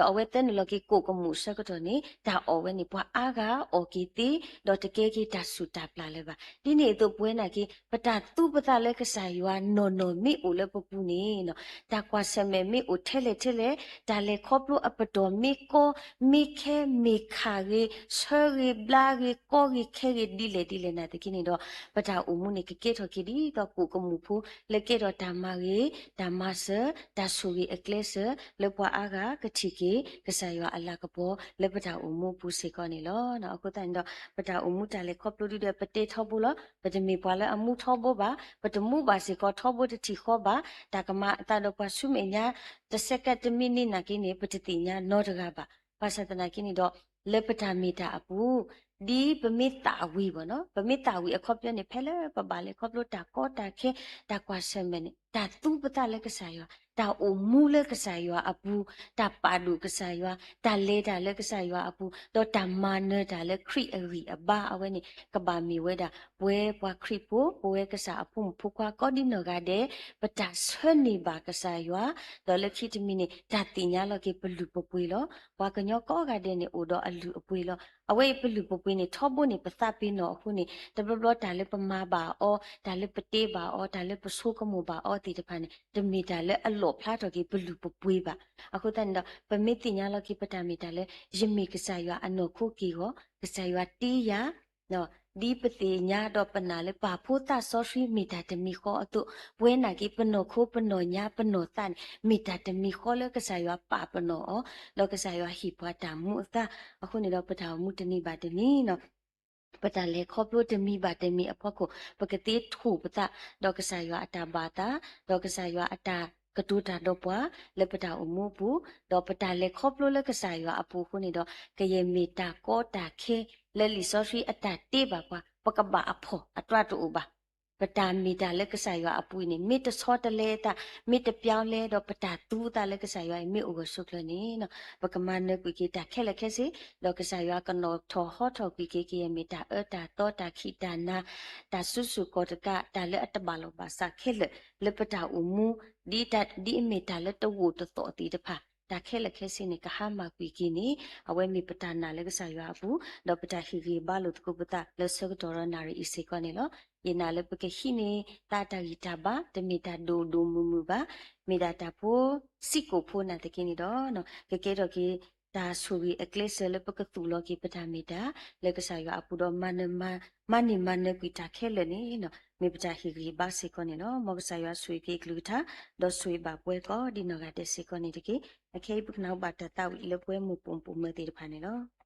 အဝဲသၢနုာ်လီၤက့ၤကိၣ်ကမူၣ်အဆၢကတီၢ်န့ၣ် တၢ်အီၣ်ဝဲန့ၣ် ပှၤအါဂၤအီၣ်က့ၤသ့, ဒီးတကဲက့ၤတၢ်ဆူၣ်တၢ်ပျၢ်လၢၤဘၣ်. ဒ်န့ၣ်အသိးပဝဲနာ်က့ ပတၢ်သူပသးလၢကစၢ်ယွၤနီၢ်နီၢ်မ့ၢ်အိၣ်လၢပပူၤန့ၣ် တၢ်ကွၢ်ဆၢၣ်မဲာ်မ့ၢ်အိၣ်ထဲလဲၣ်ထဲလဲၣ်, တၢ်လဲၤခီဖျိအပတီၢ်မ့ၢ်ကီ မ့ၢ်ခဲမ့ၢ်ခးဂ့ၤ ဆၢဂ့ၤဘျါဂ့ၤ ကီဂ့ၤခဲဂ့ၤ ဒ်လဲၣ်ဒ်လဲၣ်နာ်သက့န့ၣ်ဒီး ပတၢ်အိၣ်မူန့ၣ် ကကဲထီၣ်က့ၤဒ်သိးကိၣ်ကမူၣ်ဖိ လၢကဲထီၣ်တၢ်မၤဂ့ၤ တၢ်မၤစၢၤ တၢ်ဆိၣ်ဂ့ၤအကျဲစၢၤ လၢပှၤအါဂၤကထံၣ်က့ၤ ကစၢ်ယွၤအလၤကပီၤ လၢပတၢ်အိၣ်မူအပူၤစ့ၢ်ကီးန့ၣ်လီၤ. အဃိသတးန့ၣ်ဒီး ပတၢ်အိၣ်မူတၢ်လဲၤခီဖျိဒုဒီး ပတဲထီဘိလီၤ. ပတမ့ၢ်ပှၤလၢအမူထီဘိဘၣ်, ပတမူဘၣ်စ့ၢ်ကီးထီဘိတထံၣ်ဃီဘၣ်, တၢ်ကမၤအသးဒီးပှၤဆူမဲာ်ညါ တစဲးကဲးတမံးနံးနာ်က့န့ၣ် ပတသ့ၣ်ညါနီတဂၤဘၣ်. ဘၣ်ဆၣ်သနာ်က့န့ၣ်ဒီး လၢပတၢ်မ့ၢ်တၢ်အပူၤ ဒ်ပမ့ၢ်သးဝံၤဘၣ်နီၤ, ပမ့ၢ်သးဝံၤအခီပညီန့ၣ် ဖဲလၢပဘၣ်လဲၤခီဖျိတၢ်ကီတၢ်ခဲ တၢ်ကွၢ်ဆၢၣ်မဲာ်န့ၣ် တၢ်သူပသးလၢကစၢ်ယွၤ, တၢ်အိၣ်မူလၢကစၢ်ယွၤအပူၤ, တၢ်ပာ်ဒိၣ်ကစၢ်ယွၤ, တၢ်လဲၤတၢ်လၢကစၢ်ယွၤအပူၤ, ဒီးတၢ်မၤနၢၤတၢ်လၢခရံာ်အဂံၢ်အဘါအဝဲန့ၣ် ကဘၣ်မ့ၢ်ဝဲဒၣ် ပဝဲပှၤခရံာ်ဖိ ပဝဲကစၢ်အဖိမုၣ်ဖိခွါကိးဒံနီၢ်ဂၤဒဲး ပတၢ်ဆၢန့ၢ်ဘၣ်ကစၢ်ယွၤ, ဒီးလၢခံတမံၤန့ၣ် တၢ်သ့ၣ်ညါလီၤက့ၤပလုၢ်ပပှ့ၤလီၤ. ပှၤကညီကိးဂၤဒဲးန့ၣ် အိၣ်ဒီးအလုၢ်အပှ့ၤလီၤ. အဝဲအံၤပလုၢ်ပပှ့ၤန့ၣ် ထီဘိန့ၣ် ပသးပ့ၤနီၣ်အဃိန့ၣ် တဘျီဘျီတၢ်လၢပမၤဘၣ်အီၤ, တၢ်လၢပတဲဘၣ်အီၤ, တၢ်လၢပဆိကမိၣ်ဘၣ်အီၤသ့ၣ်တဖၣ်န့ၣ် တမ့ၢ်တၢ်လၢအလီၣ်ဖျါထီၣ်က့ၤပလုၢ်ပပှ့ၤဘၣ်. အဃိသတးန့ၣ်ဒီး ပမ့ၢ်သ့ၣ်ညါလီၤက့ၤပတၢ်မ့ၢ်တၢ်လၢ ယမ့ၢ်ကစၢ်ယွၤအနီၢ်ခိက့ၢ်ဂီၤ, ကစၢ်ယွၤတ့ယၤ ဒ်ပသ့ၣ်ညါဒီးပနာ်လၢပၢ်ဖိသးစီဆှံမ့ၢ်တၢ်တမံၤဃီအသိး, ပဝဲနာ်က့ ပနီၢ်ခိပနီၢ်ညါပနီၢ်သးန့ၣ် မ့ၢ်တၢ်တမံၤဃီလၢကစၢ်ယွၤပာ်ပနီၣ်အီၤ, ဒီးကစၢ်ယွၤဟ့ၣ်ပှၤတၢ်မူအသး. အဃိန့ၣ်ဒီး ပတၢ်အိၣ်မူတနံၤဘၣ်တနံၤနီၤ ပတၢ်လဲၤခီဖျိတမံၤဘၣ်တမံၤအဖီခိၣ် ပကသ့ထိၣ်ပသး ဒီးကစၢ်ယွၤအတၢ်ဘၣ်သး, ဒီးကစၢ်ယွၤအတၢ်ကတိၤတၢ်ဒီးပှၤ လၢပတၢ်အိၣ်မူအပူၤ, ဒီးပတၢ်လဲၤခီဖျိလၢကစၢ်ယွၤအပူၤအဃိန့ၣ်ဒီး ကယဲၢ်မ့ၢ်တၢ်ကီတၢ်ခဲ လၢလံာ်စီဆှံအတၢ်တ့ဘၣ်ပှၤ ပကဘၣ်အဖှီၣ်အတြၢ်တအိၣ်ဘၣ်. ပတၢ်မ့ၢ်တၢ်လၢကစၢ်ယွၤအပူၤအံၤန့ၣ် မ့ၢ်တဆီတလဲအသး, မ့ၢ်တပျီလဲဒီး ပတၢ်သူအသးလၢကစၢ်ယွၤအံၤ မ့ၢ်အိၣ်ဂၢၢ်ဆိးကျၢၤန့ၣ် ပကမၤနၢၤကွံာ်က့ၤတၢ်ခဲလၢာ်ခဲဆ့, ဒီးကစၢ်ယွၤကနီၣ်ထီၣ်ဟီထီၣ်ကွံာ်က့ၤ ကယဲၢ်မ့ၢ်တၢ်အၢတၢ်သီ တၢ်ခံးတၢ်နၤ တၢ်စုဆူၣ်ကီၢ်တကး တၢ်လၢအတဘၣ်လီၢ်ဘၣ်စးခဲလၢာ် လၢပတၢ်အိၣ်မူ ဒ်တၢ် ဒ်အမ့ၢ်တၢ်လၢတဝိၣ်တသီၣ်သ့ၣ်တဖၣ် တၢ်ခဲလၢာ်ခဲဆ့န့ၣ် ကဟါမၢ်ကွံာ်က့ၤန့ၣ် အဝဲမ့ၢ်ပတၢ်နာ်လၢကစၢ်ယွၤအပူၤ, ဒီးပတၢ်ဟ့ၣ်ဂံၢ်ဘါလိာ်သကိးပသးလၢဆၢကတီၢ်ဒီးနၣ်ရံၣ်အံၤစ့ၢ်ကီးန့ၣ်လီၤ. ယနာ်လၢပကဟံးန့ၢ်သးတၢ်ဂံၢ်တၢ်ဘါ တမ့ၢ်တၢ်ဒိၣ်ဒိၣ်မုၢ်မုၢ်ဘၣ်, မ့ၢ်ဒၣ်တၢ်ဖိစံးကိာ်ဖိနာ်သက့န့ၣ်ဒီး ကကဲထီၣ်က့ၤ တၢ်ဆိၣ်ဂ့ၤအကျဲစၢၤလၢပကသူၣ်လီၤက့ၤပတၢ်မ့ၢ်တၢ် လၢကစၢ်ယွၤအပူၤဒီး မၤနၢၤမၤ မၤန့ၢ်မၤနၢၤကွံာ်တၢ်ခဲလၢာ်န့ၣ် မ့ၢ်ပတၢ်ဟ့ၣ်ဂံၢ်ဘါစ့ၢ်ကီးန့ၣ်လီၤ. မ်ကစၢ်ယွၤဆိၣ်ဂ့ၤက့ၤအကလုၢ်ကထါ ဒီးဆိၣ်ဂ့ၤဘၣ်ပှၤကိးဒံနီၢ်ဂၤဒဲးစ့ၢ်ကီးန့ၣ်တက့ၢ်. အခဲအံၤပကနၢ်ဟူဘၣ်တၢ်သးဝံၣ်လၢပဝဲမိၢ်ပိာ်မုၣ်ပိာ်မၢၤသ့ၣ်တဖၣ်န့ၣ်လီၤ.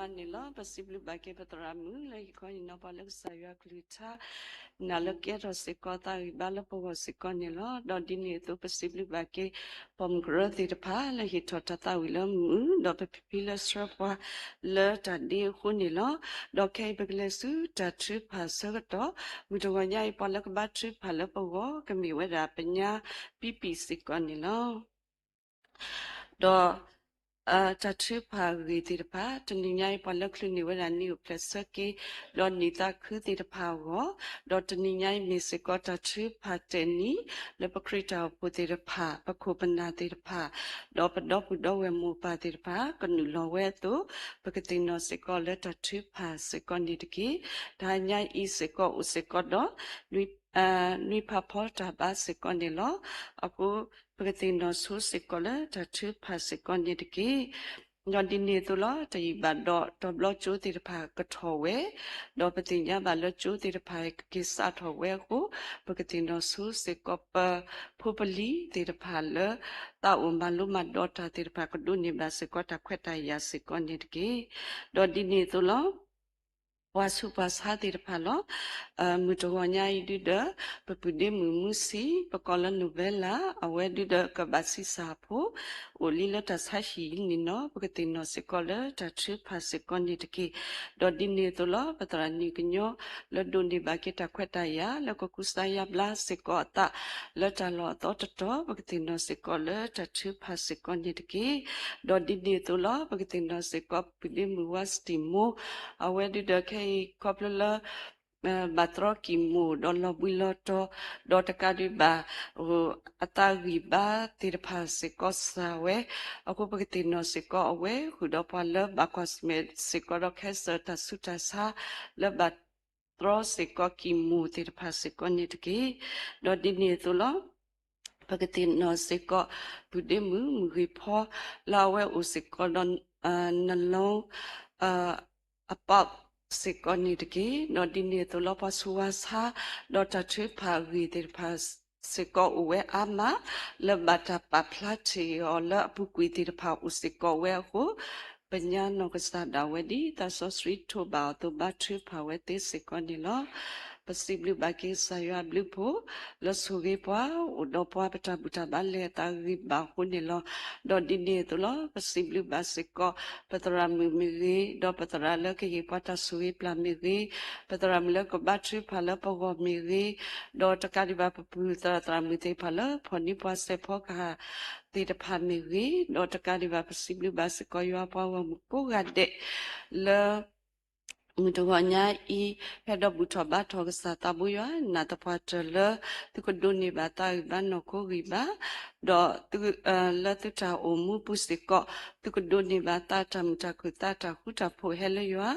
န့ၣ်လီၤ. ပစံးဘျုးဘၣ်က့ၤပသရၣ်မုၣ်လၢဟ့ၣ်ခီဟ့ၣ်နီၤပှၤလၢကစၢ်ယွၤကလုၢ်ကထါ နာ်လၢကဲထီၣ်စ့ၢ်ကီးသးဂံၢ်ဘါလၢပဂီၢ်စ့ၢ်ကီးန့ၣ်လီၤ. ဒီးဒ်န့ၣ်အသိးပစံးဘျုးဘၣ်က့ၤ ပိာ်မုၣ်ကရၢသ့ၣ်တဖၣ်လၢဟ့ၣ်ထီၣ်တၢ်သးဝံၣ်လၢမုာ် ဒီးပဖံဖံလၢဆှၢပှၤလၢတၢ်ဒ့အဃိန့ၣ်လီၤ. ဒီးခဲအံၤပကလဲၤဆူတၢ်ထုကဖၣ်ဆၢကတီၢ် မုၢ်တဂီၤညါအံၤ ပှၤလၢကဘါထုကဖၣ်လၢပဂီၢ် ကမ့ၢ်ဝဲဒၣ်ပညါပံပံၣ်စ့ၢ်ကီးန့ၣ်လီၤ. ဒီး တၢ်ထုကဖၣ်အဂ့ၢ်သ့ၣ်တဖၣ် တနံၤညါအံၤ ပှၤလၢချုးန့ၢ်ဝဲဒၣ်နံၣ်အိၣ်ဖျဲၣ်ဆၢက့ၤ ဒီးနံၣ်သးခုသ့ၣ်တဖၣ်အဂီၢ်, ဒီးတနံၤညါအံၤမ့ၢ်စ့ၢ်ကီးတၢ်ထုကဖၣ်တဲာ်နံၣ် လၢပခရံာ်တၢ်အိၣ်ဖှိၣ်သ့ၣ်တဖၣ် ပခိၣ်ပနၢ်သ့ၣ်တဖၣ်, ဒီးပဒီပုၢ်ဒီဝဲၢ်မိၢ်ပၢ်သ့ၣ်တဖၣ် ကနုာ်လီၤဝဲအသိး ပကသ့ၣ်နီၣ်စ့ၢ်ကီးလၢတၢ်ထုကဖၣ်စ့ၢ်ကီးန့ၣ်တက့ၢ်. တဟါညါအံၤစ့ၢ်ကီးအိၣ်စ့ၢ်ကီးဒီး နွံဖးဖီတၢ်ဘါစ့ၢ်ကီးန့ၣ်လီၤ. အဃိ ပကသ့ၣ်နီၣ်ဆိစ့ၢ်ကီးလၢတၢ်ထုကဖၣ်စ့ၢ်ကီးန့ၣ်တက့ၢ်. ဒီးဒ်န့ၣ်အသိးလီၤ. တယံာ်ဘၣ်ဒီး တဘျီကၠိသ့ၣ်တဖၣ်ကထီၣ်ဝဲ, ဒီးပသ့ၣ်ညါဘၣ်လၢကၠိသ့ၣ်တဖၣ်ကက့ၤစးထီၣ်ဝဲအဃိ, ပကသ့ၣ်နီၣ်ဆိစ့ၢ်ကီးပဖိပလံၤသ့ၣ်တဖၣ်လၢ သးအိၣ်မၤလိမၤဒိးတၢ်သ့ၣ်တဖၣ် ကဒိးန့ၢ်ဘၣ်စ့ၢ်ကီးတၢ်ခွဲးတၢ်ယာ်စ့ၢ်ကီးန့ၣ်တက့ၢ်. ဒီးဒ်န့ၣ်အသိးလီၤ. ပှၤဆူးပှၤဆါသ့ၣ်တဖၣ်လီၤ. မုၢ်တဂီၤညါအံၤဒုဒီး ပပုၢ်ဒ့မုၣ်မုၢ်ဆံး ပကိးလၢ Novella အဝဲဒုဒီးကဘၣ်ဆံးစၢ်ဖိ အိၣ်လံလၢတၢ်ဆါဟံၣ်အံၤန့ၣ်နီၤ ပကသ့ၣ်နီၣ်စ့ၢ်ကီးလၢတၢ်ထုကဖၣ်စ့ၢ်ကီးန့ၣ်တက့ၢ်. ဒီးဒ်န့ၣ်အသိးလီၤ. ပသရၣ်နံၣ်ကညီ လၢဒိးန့ၢ်ဘၣ်က့ၤတၢ်ခွဲးတၢ်ယာ် လၢကကူစါယါဘျါစ့ၢ်ကီးအသး လၢတၢ်လီၢ်အသီတတီၤ ပကသ့ၣ်နီၣ်စ့ၢ်ကီးလၢတၢ်ထုကဖၣ်စ့ၢ်ကီးန့ၣ်တက့ၢ်. ဒီးဒ်န့ၣ်အသိးလီၤ. ပကသ့ၣ်နီၣ်စ့ၢ်ကီး ပုၢ်ဒ့မုၣ်ဝါစတံၣ်မိၢ် အဝဲဒုဒီးခဲအံၤခီဖျိလၢ ဘၣ်တြီကံၢ်မိၢ်ဒီးလီၤဘှံးလီၤတီၤ ဒီးတကးဒံးဘၣ် အသးဂံၢ်ဘါသ့ၣ်တဖၣ်စ့ၢ်ကီးစှၤဝဲ, အဃိပကသ့ၣ်နီၣ်စ့ၢ်ကီးအဝဲ ဃုာ်ဒီးပှၤလၢဘၣ်ကွၢ်ဆၢၣ်မဲာ်စ့ၢ်ကီးဒီး cancer တၢ်ဆူးတၢ်ဆါ လၢဘၣ်တြီစ့ၢ်ကီးကံၢ်မိၢ်သ့ၣ်တဖၣ်စ့ၢ်ကီးန့ၣ်တက့ၢ်. ဒီးဒ်န့ၣ်အသိးလီၤ. ပကသ့ၣ်နီၣ်စ့ၢ်ကီး ပုၢ်ဒ့မုၣ်မုၢ်ဂ့ၤဖီ လၢအဝဲအိၣ်စ့ၢ်ကီးဒီး နလီ အပီစ့ၢ်ကီးန့ၣ်တက့ၢ်. ဒီးဒ်န့ၣ်အသိးလီၤ. ပှၤဆူးဝါဆါ ဒီးတၢ်ထုကဖၣ်အဂ့ၢ်သ့ၣ်တဖၣ်စ့ၢ်ကီးအိၣ်ဝဲအါမး လၢဘၣ်တၢ်ပာ်ဖျါထီၣ်အီၤလၢအပူၤကွံာ်သ့ၣ်တဖၣ်အိၣ်စ့ၢ်ကီးဝဲအဃိ ပညါနီၢ်ကစၢ်ဒၣ်ဝဲဒ်သးစီဆှံထိးဘၣ်အီၤအသိး ဘါထုကဖၣ်ဝဲသ့စ့ၢ်ကီးန့ၣ်လီၤ. ပစံးဘျုးဘၣ်က့ၤကစၢ်ယွၤအဘျုးအဖှိၣ် လၢဆိၣ်ဂ့ၤပှၤ အိၣ်ဒီးပှၤ ပတၢ်ဘူၣ်တၢ်ဘါလဲၤအသးဂံၢ်ဘါအဃိန့ၣ်လီၤ. ဒီးဒ်န့ၣ်အသိးလီၤ. ပစံးဘျုးဘၣ်စ့ၢ်ကီး ပသရၣ်မုၣ်မ့ၢ်ဂ့ၤ, ဒီးပသရၣ်လၢကဟ့ၣ်ပှၤတၢ်ဆိၣ်ဂ့ၤပျၢ်မ့ၢ်ဂ့ၤ, ပသရၣ်မုၣ်လၢကဘါထုကဖၣ်လၢပဂီၢ်မ့ၢ်ဂ့ၤ, ဒီးတကးဒံးဘၣ်ပပုၢ်သရၣ်သရၣ်မုၣ်သ့ၣ်တဖၣ်လၢ ဖီၣ်နံၤပှၤစဲးဖီကဟၣ်သ့ၣ်တဖၣ်မ့ၢ်ဂ့ၤ, ဒီးတကးဒံးဘၣ်ပစံးဘျုးဘၣ်စ့ၢ်ကီးယွၤပှၤဂီၢ်မုၢ်ကိးဂၤဒဲး လၢ မုၢ်တဂီၤညါအံၤ ဟဲဒီးဘူၣ်ထီၣ်ဘါထီၣ်ကစၢ်သးဘိယွၤ နာ်သပှၢ်တၢၢ်လၢ သုကဒိးန့ၢ်ဘၣ်သးဂံၢ်ဘါနီၢ်ခိဂံၢ်ဘါ, ဒီး လၢသုတၢ်အိၣ်မူပူၤစ့ၢ်ကီး သုကဒိးန့ၢ်ဘၣ်သးတၢ်မုာ်တၢ်ခုၣ်သးတၢ်ဃူတၢ်ဖိးဟဲလၢယွၤ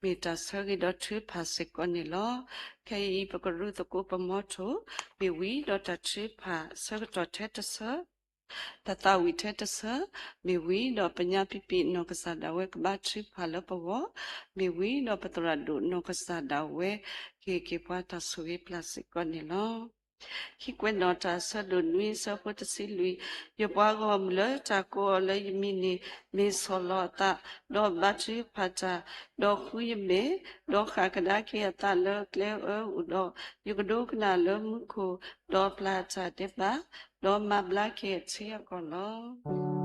မ့ၢ်တၢ်ဆၢဂ့ၤဒီးထုကဖၣ်စ့ၢ်ကီးန့ၣ်လီၤ. ခဲအံၤပကရူၢ်သကိးပမီထိၣ် မ့ၢ်ဝံၤဒီးတၢ်ထုကဖၣ်ဆၢကတီၢ်ထဲတဆၢ တၢ်သးဝံၣ်ထဲတဆၢ မ့ၢ်ဝံၤဒီးပညါပံပံၣ် နီၢ်ကစၢ်ဒၣ်ဝဲကဘါထုကဖၣ်လၢပဂီၢ်, မ့ၢ်ဝံၤဒီးပသရၣ်ဒိၣ်နီၢ်ကစၢ်ဒၣ်ဝဲ ကဟ့ၣ်က့ၤပှၤတၢ်ဆိၣ်ဂ့ၤပျၢ်စ့ၢ်ကီးန့ၣ်လီၤ. ဟံးကွဲးနီၣ်တၢ်ဆၢဒိၣ်နွံဆၢဖိတဆံလွံၢ်, ယပှၤဂီၢ်မုၢ်လၢတၢ်ကိးအီၤလၢယမံၤန့ၣ် မ့ၢ်ဆီၣ်လီၤအသး, ဒီးဘါထုကဖၣ်တၢ်, ဒီးဃုယမဲာ်, ဒီးဃၣ်ကဒါက့ၤအသးလၢကျဲအၢအအိၣ်ဒီး, ယကဒိကနၣ်လၢမူခိၣ်, ဒီးပျၢ်အတၢ်ဒဲးဘး, ဒီးမၤဘျါက့ၤအထံအကီၢ်လီၤ.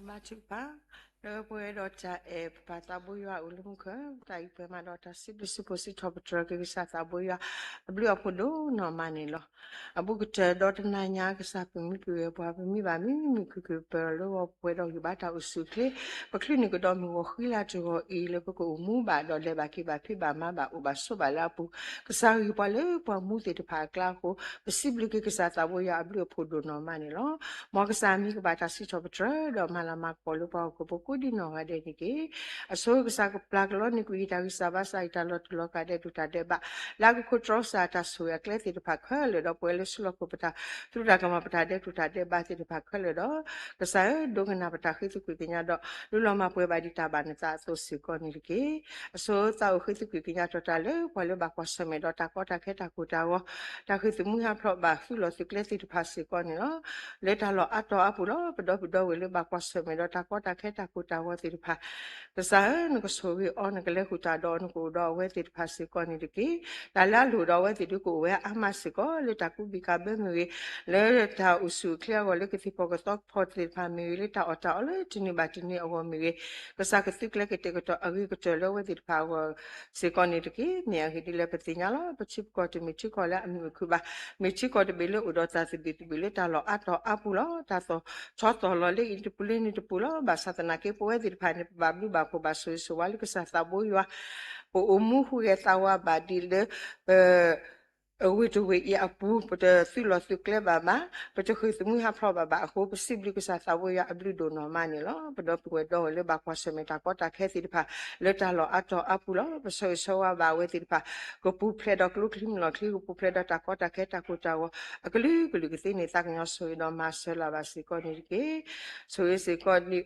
ဘါထုကဖၣ်, လၢပဝဲဒီးတၢ်အဲၣ်ပပၢ်သးဘိယွၤအိၣ်လၢမူခိၣ်, တၢ်အံၤပှဲၤမးဒီးတၢ်စံးဘျုးစံးဖှိၣ်စံးထီၣ်ပတြၢၤက့ၤကစၢ်သးဘိယွၤ အဘျုးအဖှိၣ်ဒိၣ်နီၢ်မးန့ၣ်လီၤ. အဘူးကတၢၢ်ဒီးတနၤညါ ကစၢ်ပမံပဂဲၤပှၤ ပမံဘၣ်မံမုာ်မုာ်ခုၣ်ခုၣ် ပၢၢ်လၢဂီၤပဝဲဒီးဂံၢ်ဘါတၢ်အိၣ်ဆူၣ်အိၣ်ချ့, ပချုးန့ၢ်ကဒီးမုၢ်ဂီၤဃံလၤတဂီၤအံၤ လၢပကအိၣ်မူဘၣ်ဒီးလဲၤဘၣ်က့ၤဘၣ်ဖံးဘၣ်မၤဘၣ်အိၣ်ဘၣ်ဆိးဘၣ်လၢအပူၤ, ကစၢ်ဂံၢ်ပှၤလၢပှၤမူသ့ၣ်တဖၣ်အကျါအဃိ, ပစံးဘျုးက့ၤကစၢ်သးဘိယွၤအဘျုးအဖှိၣ်ဒိၣ်နီၢ်မးန့ၣ်လီၤ. မ်ကစၢ်မံကဘၣ်တၢ်စံးထီၣ်ပတြၢၤဒီးမၤလၤမၤကပီၤလၢပှၤဟီၣ်ခိၣ်ဖိကိးဒံနီၢ်ဂၤဒဲးန့ၣ်တက့ၢ်. အဆိကစၢ်ကပျၢ်ကလီန့ၢ်ကွံာ်တၢ်ဂံၢ်စၢ်ဘါစၢ်အံၤ တၢ်လီၤတူာ်လီၤကာ်ဒဲး ဒုၣ်တၢ်ဒဲးဘး လၢအကခိးတြီကစၢ်တၢ်ဆိၣ်ဂ့ၤအကျဲသ့ၣ်တဖၣ်ခဲလၢာ် ဒီးပဝဲလၢဆူလီၢ်ခိၣ်ပတၢ်သူၣ်တၢ်ကမီၤ ပတၢ်ဒဲး ဒုၣ်တၢ်ဒဲးဘးသ့ၣ်တဖၣ်ခဲလၢာ်ဒီး, ကစၢ်ဧၢ, ဒိကနၣ်ပတၢ်ဃ့သကွံာ်ကညးဒီး လူလီၤမၤပှဲၤဘၣ်ဒံးတၢ်ဘၣ်နသးအသိးစ့ၢ်ကီးန့ၣ်တက့ၢ်. အဆိသးအိၣ်ဃ့သကွံာ်ကညးထီၣ်တၢ်လၢ ပှၤလၢဘၣ်ကွၢ်ဆၢၣ်မဲာ်ဒီးတၢ်ကီတၢ်ခဲတၢ်ကိၢ်တၢ်ဂီၤ, တၢ်ဃ့ၢ်သမူဟးဖျိးဘၣ်သူၣ်လီၢ်သူၣ်ကျဲသ့ၣ်တဖၣ်စ့ၢ်ကီးန့ၣ်လီၤ. လၢတၢ်လီၢ်အါတီၤအါပူၤလီၤ. ပဒီပုၢ်ဒီဝဲၢ်လၢဘၣ်ကွၢ်ဆၢၣ်မဲာ်ဒီးတၢ်ကီတၢ်ခဲတၢ်ကိၢ်တၢ်ဂီၤသ့ၣ်တဖၣ်, ကစၢ်ဧၢ, နကဆိၣ်ဂ့ၤအီၤ နကလဲၤဃုာ်တၢ်ဒီးအီၤ နကအိၣ်ဒီးအဝဲသ့ၣ်တဖၣ်စ့ၢ်ကီးန့ၣ်တက့ၢ်. တၢ်လၢအလိၣ်ဒီးအဝဲသ့ၣ်ဒုးကအိၣ်ဝဲအါမးစ့ၢ်ကီး လၢတၢ်ကူးဘံၣ်ကးဘၢမ့ၢ်ဂ့ၤ, လၢတၢ်အိၣ်ဆူၣ်အိၣ်ချ့အဂီၢ် လၢကသံၣ်ဖီၣ်ကသီဖီၣ်သ့ၣ်တဖၣ်မ့ၢ်ဂ့ၤ, လၢတၢ်အီၣ်တၢ်အီလၢတနံၤဘၣ်တနံၤအဂီၢ်မ့ၢ်ဂ့ၤ, ကစၢ်ကသုကျဲကတဲာ်ကတီၤအဂ့ၤကတၢၢ်လၢအဝဲသ့ၣ်တဖၣ်အဂီၢ်စ့ၢ်ကီးန့ၣ်တက့ၢ်. မ့ၢ်အဂ့ၢ်ဒ်လဲၣ်ပသ့ၣ်ညါလီၤ. ပထံပကီၢ်တမ့ၢ်ထံကီၢ်လၢအမုာ်အခုၣ်ဘၣ်, မ့ၢ်ထံကီၢ်တဘ့ၣ်လၢအိၣ်ဒီးတၢ်သဘံၣ်သဘုၣ်လၢတၢ်လီၢ်အါတီၤအါပူၤလီၤ. တၢ်သီၣ်ထီသီၣ်လီၤလၢအံၤတပူၤလၢန့ၣ်တပူၤလီၤ. ဘၣ်ဆၣ်သနာ်က့ ပဝဲသ့ၣ်တဖၣ်န့ၣ် ပဘၣ်ဘျုးဘၣ်ဖှိၣ်ဘၣ်ဆိၣ်ဂ့ၤဆိၣ်ဝါလၢကစၢ်သးဘိယွၤ, ပအိၣ်မူဟူးဂဲၤသးဝါဘၣ်ဒ်လၢ ပ အဝ့ၢ်တဝ့ၢ်အံၤအပူၤ, ပတသုးလီၢ်သုးကျဲဘၣ်ဘၣ်, ပတဃ့ၢ်သမူဟးဖျိးဘၣ်ဘၣ်အဃိ, ပစံးဘျုးကစၢ်သးဘိယွၤအဘျုးဒိၣ်နီၢ်မးန့ၣ်လီၤ. ပဒီပုၢ်ဝဲၢ်ဒီဝဲၢ်လၢဘၣ်ကွၢ်ဆၢၣ်မဲာ်တၢ်ကီတၢ်ခဲသ့ၣ်တဖၣ် လၢတၢ်လီၢ်အါတီၤအါပူၤလီၤ. ပဆၢဂ့ၤဆၢဝါဘၣ်အဝဲသ့ၣ်တဖၣ်, ကပူၤဖျဲးဒီးကျိချံမျိာ်ချံ, ကပူၤဖျဲးဒီးတၢ်ကီတၢ်ခဲတၢ်ကိၢ်တၢ်ဂီၤ, အကလုာ်ကလုာ်ကသ့န့ၣ် သးကညီၤဆိၣ်ဂ့ၤဒီးမၤစၢၤလၢၤဘၣ်စ့ၢ်ကီးန့ၣ်တက့ၢ်. ဆိၣ်ဂ့ၤစ့ၢ်ကီးန့ၣ်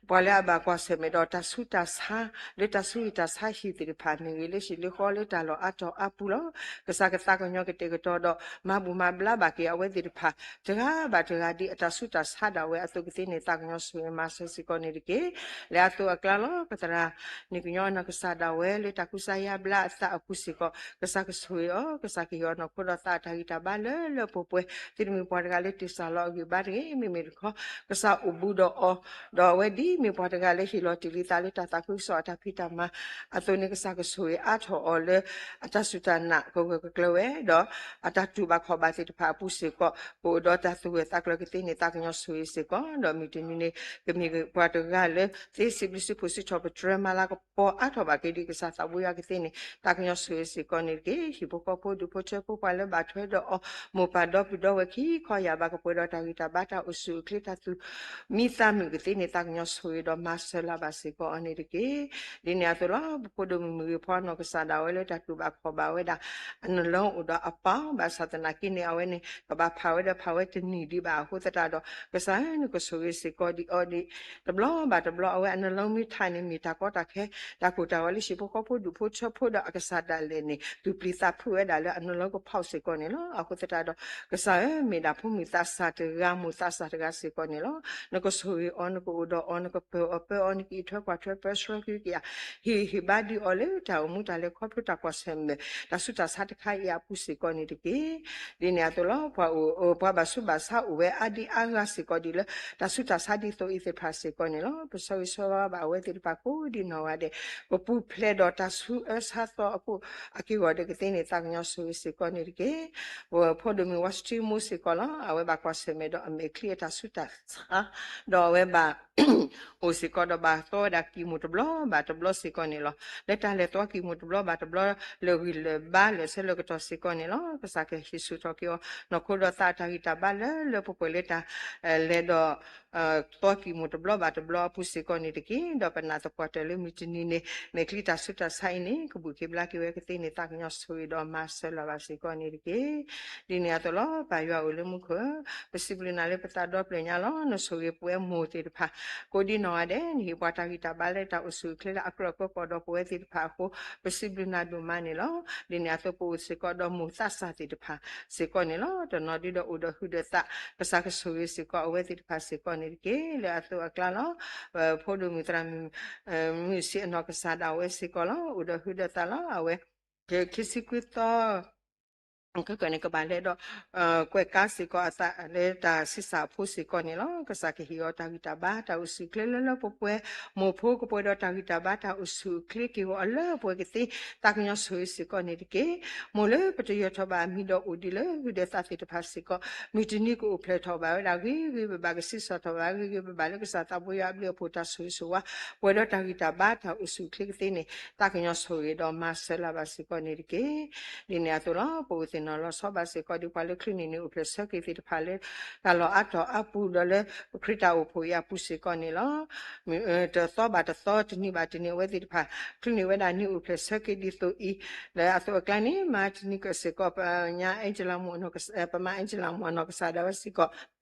ပှၤလၢအဘၣ်ကွၢ်ဆၢၣ်မဲာ်ဒီးတၢ်ဆူးတၢ်ဆါ, လၢတၢ်ဆူးတၢ်ဆါဟံၣ်သ့ၣ်တဖၣ်မ့ၢ်ဂ့ၤ, လၢဟံၣ်လၢဃီလၢတၢ်လီၢ်အါတီၤအါပူၤလီၤ. ကစၢ်ကသးကညီၤကတဲာ်ကတီၤဒီး မၤဘူၣ်မၤဘျါဘၣ်က့ၤအဝဲသ့ၣ်တဖၣ် တဂၤဘၣ်တဂၤဒ်အတၢ်ဆူးတၢ်ဆါဒၣ်ဝဲအသိးကသ့န့ၣ် သးကညီၤဆိၣ်ဂ့ၤမၤစၢၤစ့ၢ်ကီးန့ၣ်တက့ၢ်. လၢအသိးအကျါလီၤ. ပသရၣ်န့ၣ်ကညီအနီၢ်ကစၢ်ဒၣ်ဝဲ လၢတၢ်ကူစါယါဘျါအသးအပူၤစ့ၢ်ကီး, ကစၢ်ကဆိၣ်ဂ့ၤအီၤ, ကစၢ်ကဟ့ၣ်အီၤနီၢ်ခိဒီးသးအတၢ်ဂံၢ်တၢ်ဘါလၢလၢပှဲၤပှဲၤ, သုတမ့ၢ်ပှၤတဂၤလၢတ့ၢ်စၢ်လီၤအဂံၢ်ဘါတဂ့ၤ, မ့မ့ၢ်တခီ ကစၢ်အိၣ်ဘူးဒီးအီၤ, ဒီးအဝဲဒ်မ့ၢ်ပှၤတဂၤလၢဟ့ၣ်လီၤတ့ၢ်လံသးလၢတၢ်သးခုကစီၣ်အတၢ်ဖံးတၢ်မၤအသိးန့ၣ် ကစၢ်ကဆိၣ်ဂ့ၤအါထီၣ်အီၤလၢ အတၢ်စူၢ်တၢ်နာ်ကဂၢၢ်ကကျၢၤဝဲ, ဒီးအတၢ်တူၢ်ဘၣ်ခီၣ်ဘၣ်သ့ၣ်တဖၣ်အပူၤစ့ၢ်ကီး, ကအိၣ်ဒီးတၢ်သူၣ်ဂၢၢ်သးကျၢၤကသ့န့ၣ် သးကညီၤဆိၣ်ဂ့ၤစ့ၢ်ကီး, ဒီးမုၢ်တနံၤန့ၣ် ကမ့ၢ်ပှၤတဂၤလၢ သ့စံးဘျုးစံးဖှိၣ်စံးထီၣ်ပတြၢၤမၤလၤကပီၤအါထီၣ်ဘၣ်က့ၤဒ်ကစၢ်သးဘိယွၤကသ့န့ၣ် သးကညီၤဆိၣ်ဂ့ၤစ့ၢ်ကီးန့ၣ်တက့ၢ်. ဟံၣ်ဖိဃီဖိဒူၣ်ဖိထၢဖိပှၤလၢဘၣ်ထွဲဒီးအီၤ, မိၢ်ပၢ်ဒီပုၢ်ဒီဝဲၢ်ခံခီယၢ်ဘၣ်ကပှဲၤဒီးတၢ်ဂံၢ်တၢ်ဘါတၢ်အိၣ်ဆူၣ်အိၣ်ချ့ တၢ်သူၣ်မံသးမုာ်ကသ့န့ၣ် သးကညီၤဆိၣ်ဂ့ၤဒီးမၤစၢၤလၢၤဘၣ်စ့ၢ်ကီးအီၤန့ၣ်တက့ၢ်. ဒ်န့ၣ်အသိးလီၤ. ပဖိဒိၣ်မုၣ်မုၢ်ဂ့ၤဖီအနီၢ်ကစၢ်ဒၣ်ဝဲလၢတၢ်တူၢ်ဘၣ်ခီၣ်ဘၣ်ဝဲဒၣ် အနလီအိၣ်ဒီးအပီၢ်, ဘၣ်ဆၣ်သနာ်က့န့ၣ် အဝဲန့ၣ် ကဘၣ်ဖးဝဲဒီးဖးဝဲတနံၣ်ဒံးဘၣ်အဃိသတးဒီး ကစၢ်ဧၢ နကဆိၣ်ဂ့ၤစ့ၢ်ကီးဒံးအီၤဒံး တဘျီဘၣ်တဘျီ အဝဲအနလီမ့ၢ်ထါန့ၣ် မ့ၢ်တၢ်ကီတၢ်ခဲ တၢ်ကိၢ်တၢ်ဂီၤလၢဟံၣ်ဖိဃီဖိဒူၣ်ဖိထၢဖိဒီးအကစၢ်ဒၣ်လဲာ်န့ၣ် သူၣ်ပျံၤသးဖုးဝဲဒၣ်လၢအနလီကဖီၣ်စ့ၢ်ကီးန့ၣ်လီၤ. အဃိသတးဒီး ကစၢ်ဧၢ မ့ၢ်ဒၣ်ဖိမုၣ်သးစၢ်တဂၤ မိၢ်သးစၢ်တဂၤစ့ၢ်ကီးန့ၣ်လီၤ. နကဆိၣ်ဂ့ၤအီၤ နကအိၣ်ဒီးအီၤ နကပၢၤအီၤပၢအီၤ နကအံးထွဲကွၢ်ထွဲပၢဆှၢက့ၤက့ၤဧါ ဟ့ၣ်ဟ့ၣ်ဘါဒံးအီၤလၢတၢ်အိၣ်မူတၢ်လဲၤခီဖျိတၢ်ကွၢ်ဆၢၣ်မဲာ် တၢ်ဆူးတၢ်ဆါတခါအံၤအပူၤစ့ၢ်ကီးန့ၣ်တက့ၢ်. ဒ်န့ၣ်အသိးလီၤ. ပှၤအိၣ် ပှၤဘၣ်ဆူးဘၣ်ဆါအိၣ်ဝဲအါဒံအါဂၤစ့ၢ်ကီးဒ်လၢ တၢ်ဆူးတၢ်ဆါဒ်သိးအံၤသ့ၣ်တဖၣ်စ့ၢ်ကီးန့ၣ်လီၤ. ပဆၢဂ့ၤဆၢဝါဘၣ်အဝဲသ့ၣ်တဖၣ်ကိးဒံနီၢ်ဂၤဒဲး ကပူၤဖျဲးဒီးတၢ်ဆူးအၢဆါသီအခိၣ်အက့ၢ်ဂီၤဒဲးကသ့န့ၣ် သးကညီၤဆိၣ်ဂ့ၤစ့ၢ်ကီးန့ၣ်တက့ၢ်. ပဖိဒိၣ်မုၣ်ဝါစထံမိၢ်စ့ၢ်ကီးလီၤ. အဝဲဘၣ်ကွၢ်ဆၢၣ်မဲာ်ဒီးအမဲာ်ချံအတၢ်ဆူးတၢ်ဆါ ဒီးအဝဲဘၣ် အိၣ်စ့ၢ်ကီးဒီးဘၣ်သီဝဲဒၣ်ကံၢ်မူးတဘျီဘၣ်တဘျီစ့ၢ်ကီးန့ၣ်လီၤ. လၢတၢ်လဲၤသီကံၢ်မူးတဘျီဘၣ်တဘျီ လၢဂံၢ်လၢဘါလၢဆၢလၢကတီၢ်စ့ၢ်ကီးန့ၣ်လီၤ. ကစၢ်ကဟ့ၣ်ဆူၣ်ထီၣ်က့ၤအီၤ နီၢ်ခိဒီးသးအတၢ်ဂံၢ်တၢ်ဘါလၢလၢပှဲၤပှဲၤလၢတၢ် လဲၤဒီး သီကံၢ်မူးတဘျီဘၣ်တဘျီအပူၤစ့ၢ်ကီးန့ၣ်တက့ၢ်. ဒီးပနာ်သပှၢ်တၢၢ်လၢမုၢ်တနံၤန့ၣ် မဲာ်ချံတၢ်ဆူးတၢ်ဆါအံၤန့ၣ် ကဘူၣ်က့ၤဘျါက့ၤဝဲကသ့န့ၣ် သးကညီၤဆိၣ်ဂ့ၤဒီးမၤစၢၤလၢၤဘၣ်စ့ၢ်ကီးန့ၣ်တက့ၢ်. ဒ်န့ၣ်အသိးလီၤ. ပၢ်ယွၤအိၣ်လၢမူခိၣ်ဧၢ, ပစံးဘျုးနၤလၢပသးဒီဖျၢၣ်ညါလီၤ. နဆိၣ်ဂ့ၤပဝဲမိၢ်သ့ၣ်တဖၣ် ကိးဒံနီၢ်ဂၤဒဲး နဟ့ၣ်ပှၤတၢ်ဂံၢ်တၢ်ဘါလၢတၢ်အိၣ်ဆူၣ်အိၣ်ချ့လၢအကြၢးကီကီၢ်ဒီးပဝဲသ့ၣ်တဖၣ်အဃိ ပစံးဘျုးနၤဒိၣ်မးန့ၣ်လီၤ. ဒ်န့ၣ်အသိးပအိၣ်စ့ၢ်ကီးဒီးမိၢ်သးစၢ်သ့ၣ်တဖၣ်စ့ၢ်ကီးန့ၣ်လီၤ. တနီၤဒုဒီးအိၣ်ဒီးဟုးဒီးသး ကစၢ်ကဆိၣ်ဂ့ၤစ့ၢ်ကီးအဝဲသ့ၣ်တဖၣ်စ့ၢ်ကီးန့ၣ်တက့ၢ်. လၢအသိးအကျါလီၤ. ဖိဒိၣ်မုၣ်သရၣ်မုၣ် မုၢ်ဆံးအနီၢ်ကစၢ်ဒၣ်ဝဲစ့ၢ်ကီးလီၤ. အိၣ်ဒီးဟုးဒီးသးလီၤ. အဝဲ ခံဆံခွံသီ ခဲကနံၣ်န့ၣ် ကဘၣ်လဲၤဒီး ကွဲးကါစ့ၢ်ကီးအသးလၢတၢ်ဆံးစၢ်အဖိစ့ၢ်ကီးန့ၣ်လီၤ. ကစၢ်ကဟ့ၣ်အီၤတၢ်ဂံၢ်တၢ်ဘါတၢ်အိၣ်ဆူၣ်အိၣ်ချ့လၢလၢပှဲၤပှဲၤ, မိၢ်ဖိကပှဲၤဒီးတၢ်ဂံၢ်တၢ်ဘါတၢ်အိၣ်ဆူၣ်အိၣ်ချ့က့ၤအီၤအလၢပှဲၤကသ့, သးကညီၤဆိၣ်ဂ့ၤစ့ၢ်ကီးန့ၣ်တက့ၢ်. မိၢ်လၢပတယၢၤထီၣ်ဘၣ်အမံၤဒီးအိၣ်ဒံးလၢဂုၢ်ဒီးသးသ့ၣ်တဖၣ်စ့ၢ်ကီး မုၢ်တနံၤကအိၣ်ဖျဲၣ်ထီၣ်ဘၣ်ဝဲဒၣ်ဂ့ၤဂ့ၤဘၣ်ဘၣ် ကဆံးစၢ်ထီၣ်ဘၣ်ဂ့ၤဂ့ၤဘၣ်ဘၣ်လၢကစၢ်သးဘိယွၤအဘျုးအဖှိၣ်တၢ်ဆိၣ်ဂ့ၤဆိၣ်ဝါ ပှဲၤဒီးတၢ်ဂံၢ်တၢ်ဘါတၢ်အိၣ်ဆူၣ်အိၣ်ချ့ကသ့န့ၣ် သးကညီၤဆိၣ်ဂ့ၤဒီးမၤစၢၤလၢၤဘၣ်စ့ၢ်ကီးန့ၣ်တက့ၢ်. ဒ်န့ၣ်အသိးလီၤ. ပအိၣ်သ့ၣ်နီၣ်လီၤဆီဘၣ်စ့ၢ်ကီးဒ်ပှၤလၢချုးန့ၢ်န့ၣ်အိၣ်ဖျဲၣ်ဆၢက့ၤသ့ၣ်တဖၣ်လၢ တၢ်လီၢ်အါတီၢ်အါပူၤဒီးလၢပခရံာ်တၢ်အိၣ်ဖှိၣ်အံၤအပူၤစ့ၢ်ကီးန့ၣ်လီၤ. တသီဘၣ်တသီ တနံၤဘၣ်တနံၤ အဝဲသ့ၣ်တဖၣ် ချုးန့ၢ်ဝဲဒၣ်န့ၣ်အိၣ်ဖျဲၣ်ဆၢက့ၤဒ်သိးအံၤ လၢအသိးအကျါန့ၣ် မၤတနံၤကစ့ၢ်ကီး ပမါအ့ကလၤမူးအနီၢ်ကစၢ်ဒၣ်ဝဲစ့ၢ်ကီး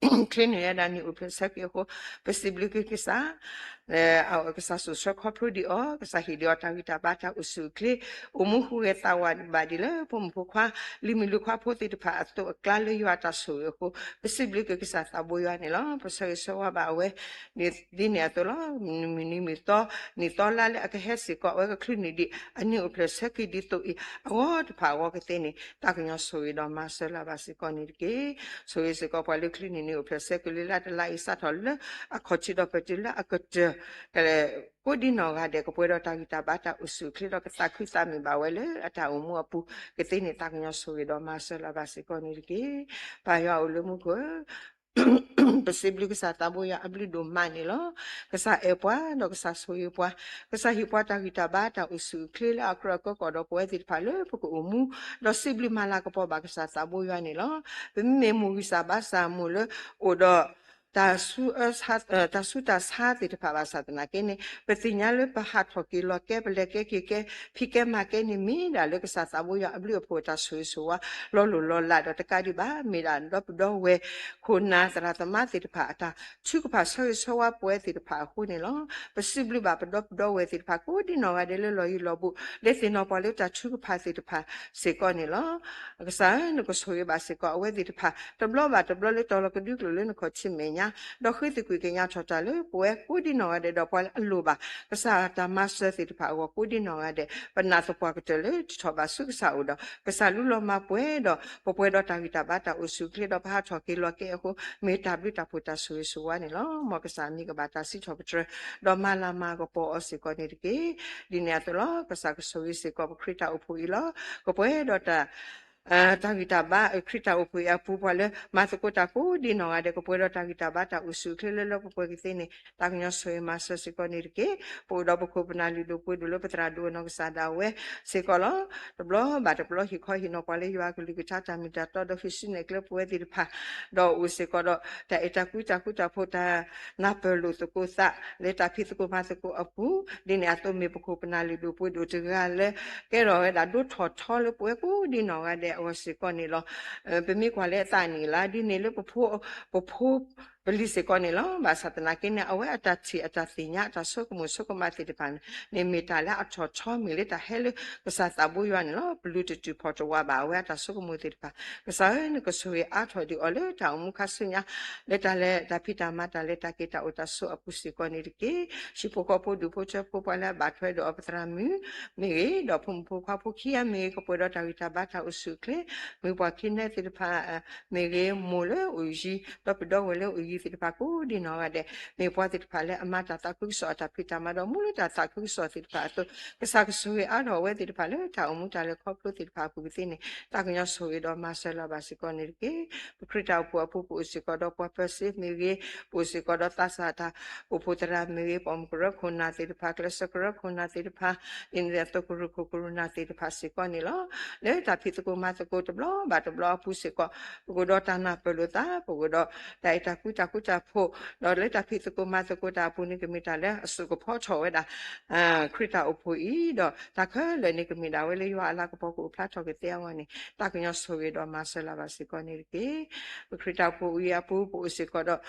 ချုးန့ၢ်ဝဲဒၣ်န့ၣ်အိၣ်ဖျဲၣ်ဆၢက့ၤအဃိ ပစံးဘျုးက့ၤကစၢ် အကစၢ်စိာ်ဆှၢခီဖျိဒံးအီၤ, ကစၢ်ဟ့ၣ်ဒံးအီၤတၢ်ဂံၢ်တၢ်ဘါတၢ်အိၣ်ဆူၣ်အိၣ်ချ့, အိၣ်မူဟူးဂဲၤသးဝးဘၣ်ဒံးလၢဖိမုၣ်ဖိခွါ, လံၤမုၣ်လံၤခွါဖိသ့ၣ်တဖၣ်အသိးအကျါလၢယွၤအတၢ်ဆိၣ်ဂ့ၤအဃိ, ပစံးဘျုးက့ၤကစၢ်သးဘိယွၤန့ၣ်လီၤ. ပဆၢဂ့ၤဆၢဝါဘၣ်အဝဲ ဒ်န့ၣ်အသိးလီၤ. မုၢ်နံၤမုၢ်သီ နံၣ်သီလါလၢအကဟဲစ့ၢ်ကီး အဝဲကချုးန့ၢ်ဒံး အန့ၣ်အိၣ်ဖျဲၣ်ဆၢက့ၤဒ်သိးအံၤ အဂီၢ်တဖၣ်အဂီၢ်ကသ့န့ၣ် သးကညီၤဆိၣ်ဂ့ၤဒီးမၤစၢၤလၢၤဘၣ်စ့ၢ်ကီးန့ၣ်တက့ၢ်. ဆိၣ်ဂ့ၤစ့ၢ်ကီးပှၤလၢချုးန့ၢ်န့ၣ် အိၣ်ဖျဲၣ်ဆၢက့ၤလၢလါတလါအံၤ စးထီၣ်လၢအခီၣ်ထံးဒီးပတုၤလၢအကတၢၢ် ကိးဒံနီၢ်ဂၤဒဲး ကပှဲၤဒီးတၢ်ဂံၢ်တၢ်ဘါတၢ်အိၣ်ဆူၣ်အိၣ်ချ့ဒီးကသးခုသးမုာ်ဘၣ်ဝဲလၢအတၢ်အိၣ်မူအပူၤကသ့န့ၣ် သးကညီၤဆိၣ်ဂ့ၤဒီးမၤစၢၤလၢၤဘၣ်စ့ၢ်ကီးန့ၣ်တက့ၢ်. ပၢ်ယွၤအိၣ်လၢမူခိၣ်ဧၢ ပစံးဘျုးကစၢ်သးဘိယွၤအဘျုးဒိၣ်မးန့ၣ်လီၤ. ကစၢ်အဲၣ်ပှၤ ဒီးကစၢ်ဆိၣ်ဂ့ၤပှၤ, ကစၢ်ဟ့ၣ်ပှၤတၢ်ဂံၢ်တၢ်ဘါတၢ်အိၣ်ဆူၣ်အိၣ်ချ့လၢအကြၢးအကၢကီၣ်ဒီးပဝဲသ့ၣ်တဖၣ်လၢပကအိၣ်မူ, ဒီးစံးဘျုးမၤလၤကပီၤဘၣ်ကစၢ်သးဘိယွၤန့ၣ်လီၤ. ပမ့မ့ၢ်မိၢ်ဂံၢ်စၢ်ဘါစၢ်မိၢ်လၢအိၣ်ဒီး တၢ်ဆူးအၢ တၢ်ဆူးတၢ်ဆါသ့ၣ်တဖၣ်ဘၣ်ဆၣ်သနာ်က့န့ၣ် ပသ့ၣ်ညါလၢပဟးထီၣ်က့ၤလီၤကဲ ပလဲၤကဲက့ၤကဲ ဖံးကဲမၤကဲန့ၣ် မ့ၢ်ဒၣ်လၢကစၢ်သးဘိယွၤအဘျုးအဖှိၣ်အတၢ်ဆိၣ်ဂ့ၤဆိၣ်ဝါ လီၤလိၢ်လီၤလးဒီးတကးဒံးဘၣ် မ့ၢ်ဒၣ်ဒီပုၢ်ဒီဝဲၢ် ခိၣ်နၢ်သရၣ်သမါသ့ၣ်တဖၣ်အတၢ်ထုကဖၣ်ဆၢဂ့ၤဆၢဝါပဝဲသ့ၣ်တဖၣ်အဃိန့ၣ်လီၤ. ပစံးဘျုးဘၣ်ပဒီပုၢ်ဒီဝဲၢ်သ့ၣ်တဖၣ် ကိးဒံနီၢ်ဂၤဒဲးလၢလီၢ်ယံၤလီၢ်ဘူး လဲၤသ့ၣ်နီၣ်ပှၤလၢတၢ်ထုကဖၣ်သ့ၣ်တဖၣ်စ့ၢ်ကီးန့ၣ်လီၤ. ကစၢ်ဧၢ နကဆိၣ်ဂ့ၤဘၣ်စ့ၢ်ကီးအဝဲသ့ၣ်တဖၣ် တဘျီဘၣ်တဘျီလၢတီၤလီၤကဒွံကျိာ်လၢနခီၣ်ထံးမဲာ်ညါ ဒီးဃုသကွံာ်ကညးထီၣ်တၢ်လၢပဝဲကိးဒံနီၢ်ဂၤဒဲးဒီးပှၤလၢအလိၣ်ဘၣ် ကစၢ်တၢ်မၤစၢၤသ့ၣ်တဖၣ်အဂီၢ်ကိးဒံနီၢ်ဂၤဒဲး ပနာ်သပှၢ်ကတၢၢ်လၢတထီၣ်ဘးဆူကစၢ်အအိၣ်ဒီး ကစၢ်လူလီၤမၤပှဲၤဒီး ပပှဲၤဒီးတၢ်ဂံၢ်တၢ်ဘါတၢ်အိၣ်ဆူၣ်အိၣ်ချ့ဒီးပဟးထီၣ်က့ၤလီၤကဲအဃိ မ့ၢ်တၢ်ဘျုးတၢ်ဖှိၣ်တၢ်ဆိၣ်ဂ့ၤဆိၣ်ဝါန့ၣ်လီၤ. မ်ကစၢ်မံၤကဘၣ်တၢ်စံးထီၣ်ပတြၢၤ ဒီးမၤလၤမၤကပီၤအီၤစ့ၢ်ကီးန့ၣ်တက့ၢ်. ဒ်န့ၣ်အသိးလီၤ. ကစၢ်ကဆိၣ်ဂ့ၤစ့ၢ်ကီးပခရံာ်တၢ်အိၣ်ဖှိၣ်အံၤလီၤ. ကပှဲၤဒီးတၢ် တၢ်ဂံၢ်တၢ်ဘါ ခရံာ်တၢ်အိၣ်ဖှိၣ်အံၤအပူၤ ပှၤလၢမၤသကိးတၢ်ကိးဒံနီၢ်ဂၤဒဲး ကပှဲၤဒီးတၢ်ဂံၢ်တၢ်ဘါတၢ်အိၣ်ဆူၣ်အိၣ်ချ့လၢလၢပှဲၤပှဲၤကသ့န့ၣ် သးကညီၤဆိၣ်ဂ့ၤမၤစၢၤစ့ၢ်ကီးန့ၣ်တက့ၢ်. ပအိၣ်ဒီးပခိၣ်ပနၢ်လုၢ်ဒိၣ်ပှ့ၤဒိၣ်လၢပသရၣ်ဒိၣ်အနီၢ်ကစၢ်ဒၣ်ဝဲစ့ၢ်ကီးလီၤ. တဘျီဘၣ်တဘျီ ဟ့ၣ်ခီဟ့ၣ်နီၤပှၤလၢယွၤအကလုၢ်ကထါတၢ်မ့ၢ်တၢ်တီဒီးဟံးစုနဲၣ်ကျဲပဝဲသ့ၣ်တဖၣ် ဒီးအိၣ်စ့ၢ်ကီးဒီး တၢ်အဲၣ်တၢ်ကွံတၢ်ဃူတၢ်ဖိးတၢ်နၢ်ပၢၢ်လိာ်သကိးသး လၢတၢ်ဖံးသကိးမၤသကိးအပူၤ ဒ်န့ၣ်အသိးမ့ၢ်ပခိၣ်ပနၢ်လုၢ်ဒိၣ်ပှ့ၤဒိၣ်တဂၤလၢ ကဲထီၣ်ဝဲဒၣ်ဒိၣ်ထီၣ်ထီလၢပဝဲကိးဒံနီၢ်ဂၤဒဲးအဂီၢ်စ့ၢ်ကီးန့ၣ်လီၤ. ပမ့ၢ်ကွၢ်လၢအသးန့ၣ်လၢ ဒ်န့ၣ်လၢပဖိ ပဖိ ပလံၤစ့ၢ်ကီးန့ၣ်လီၤ. ဘၣ်ဆၣ်သနာ်က့န့ၣ် အဝဲအတၢ်ထံၣ်အတၢ်သ့ၣ်ညါအတၢ်ဆိကမိၣ်ဆိကမးသ့ၣ်တဖၣ်န့ၣ် မ့ၢ်တၢ်လၢအထီၣ်ထီမ့ၢ်လၢတၢ်ဟဲလၢကစၢ်သးဘိယွၤန့ၣ်လီၤ. ပလူတတုၤဖီၣ်တဝးဘၣ်အဝဲအတၢ်ဆိကမိၣ်သ့ၣ်တဖၣ် ကစၢ်ဧၢ နကဆိၣ်ဂ့ၤအါထီၣ်ဒံးအီၤလၢတၢ်အိၣ်မူခါဆူညါ လၢတၢ်လဲၤတၢ်ဖံးတၢ်မၤတၢ်လဲၤတၢ်က့ၤတၢ်အိၣ်တၢ်ဆိးအပူၤစ့ၢ်ကီးန့ၣ်တက့ၢ်. ဟံၣ်ဖိဃီဖိဒူၣ်ဖိထၢဖိ ပှၤလၢအဘၣ်ထွဲဒီးအပသရၣ်မုၣ်မ့ၢ်ဂ့ၤ ဒီးဖိမုၣ်ဖိခွါဖိခံဂၤမ့ၢ်ဂ့ၤ ကပှဲၤဒီးတၢ်ဂံၢ်တၢ်ဘါတၢ်အိၣ်ဆူၣ်အိၣ်ချ့ မ့ၢ်ပှၤခံနဲသ့ၣ်တဖၣ် မ့ၢ်ဂ့ၤ မိၢ်လၢအိၣ်ယံၤ ဒီပုၢ်ဒီဝဲၢ်လၢအိၣ်ယံၤသ့ၣ်တဖၣ် ကိးဒံနီၢ်ဂၤဒဲး မ့ၢ်ပှၤသ့ၣ်တဖၣ်လၢအမၤတၢ်သးခုကစီၣ်အတၢ်ဖံးတၢ်မၤဒီး မူလၢတၢ်သးခုကစီၣ်သ့ၣ်တဖၣ်အသိး ကစၢ်ကဆိၣ်ဂ့ၤအါထီၣ်အဝဲသ့ၣ်တဖၣ်လၢတၢ်အိၣ်မူတၢ်လဲၤခီဖျိသ့ၣ်တဖၣ်အပူၤကသ့န့ၣ် သးကညီၤဆိၣ်ဂ့ၤဒီးမၤစၢၤလၢၤဘၣ်စ့ၢ်ကီးန့ၣ်တက့ၢ်. ပခရံာ်တၢ်အိၣ်ဖှိၣ်အပူၤ ပအိၣ်စ့ၢ်ကီးဒီးပှၤပၢၤစ့မ့ၢ်ဂ့ၤ, ပအိၣ်စ့ၢ်ကီးဒီးသးစၢ်တၢ်အိၣ်ဖှိၣ်သရၣ်မ့ၢ်ဂ့ၤ, ပိာ်မုၣ်ကရၢခိၣ်နၢ်သ့ၣ်တဖၣ်, ကျဲးစၢးကရၢခိၣ်နၢ်သ့ၣ်တဖၣ်, ဒ်န့ၣ်အသိးကရူၢ်ခိၣ်ကရူၢ်နၢ်သ့ၣ်တဖၣ်စ့ၢ်ကီးန့ၣ်လီၤ. လၢတၢ်ဖံးသကိးမၤသကိးတဘျီဘၣ်တဘျီအပူၤစ့ၢ်ကီး ပကအိၣ်ဒီးတၢ်နၢ်ပၢၢ်လိာ်သး, ပကအိၣ်ဒီးတၢ်အဲၣ်တၢ်ကွံတၢ်ဃူတၢ်ဖိး, ဒီးလၢတၢ်ဖံးသကိးမၤသကိးတၢ်အပူၤန့ၣ် ကမ့ၢ်တၢ်လၢအစိာ်ကဖီထီၣ်ဝဲဒၣ် ခရံာ်တၢ်အိၣ်ဖှိၣ်အံၤ, ဒီးတၢ်ခဲလၢာ်န့ၣ် ကမ့ၢ်ဒၣ်ဝဲလၢယွၤအလၤကပီၤကအိၣ်ဖျါထီၣ်ကသ့အဂီၢ်န့ၣ် သးကညီၤဆိၣ်ဂ့ၤဒီးမၤစၢၤလၢၤဘၣ်စ့ၢ်ကီးန့ၣ်တက့ၢ်. ပခရံာ်တၢ်အိၣ်ဖှိၣ်အံၤအပူၤ ပအိၣ်စ့ၢ်ကီးဒီး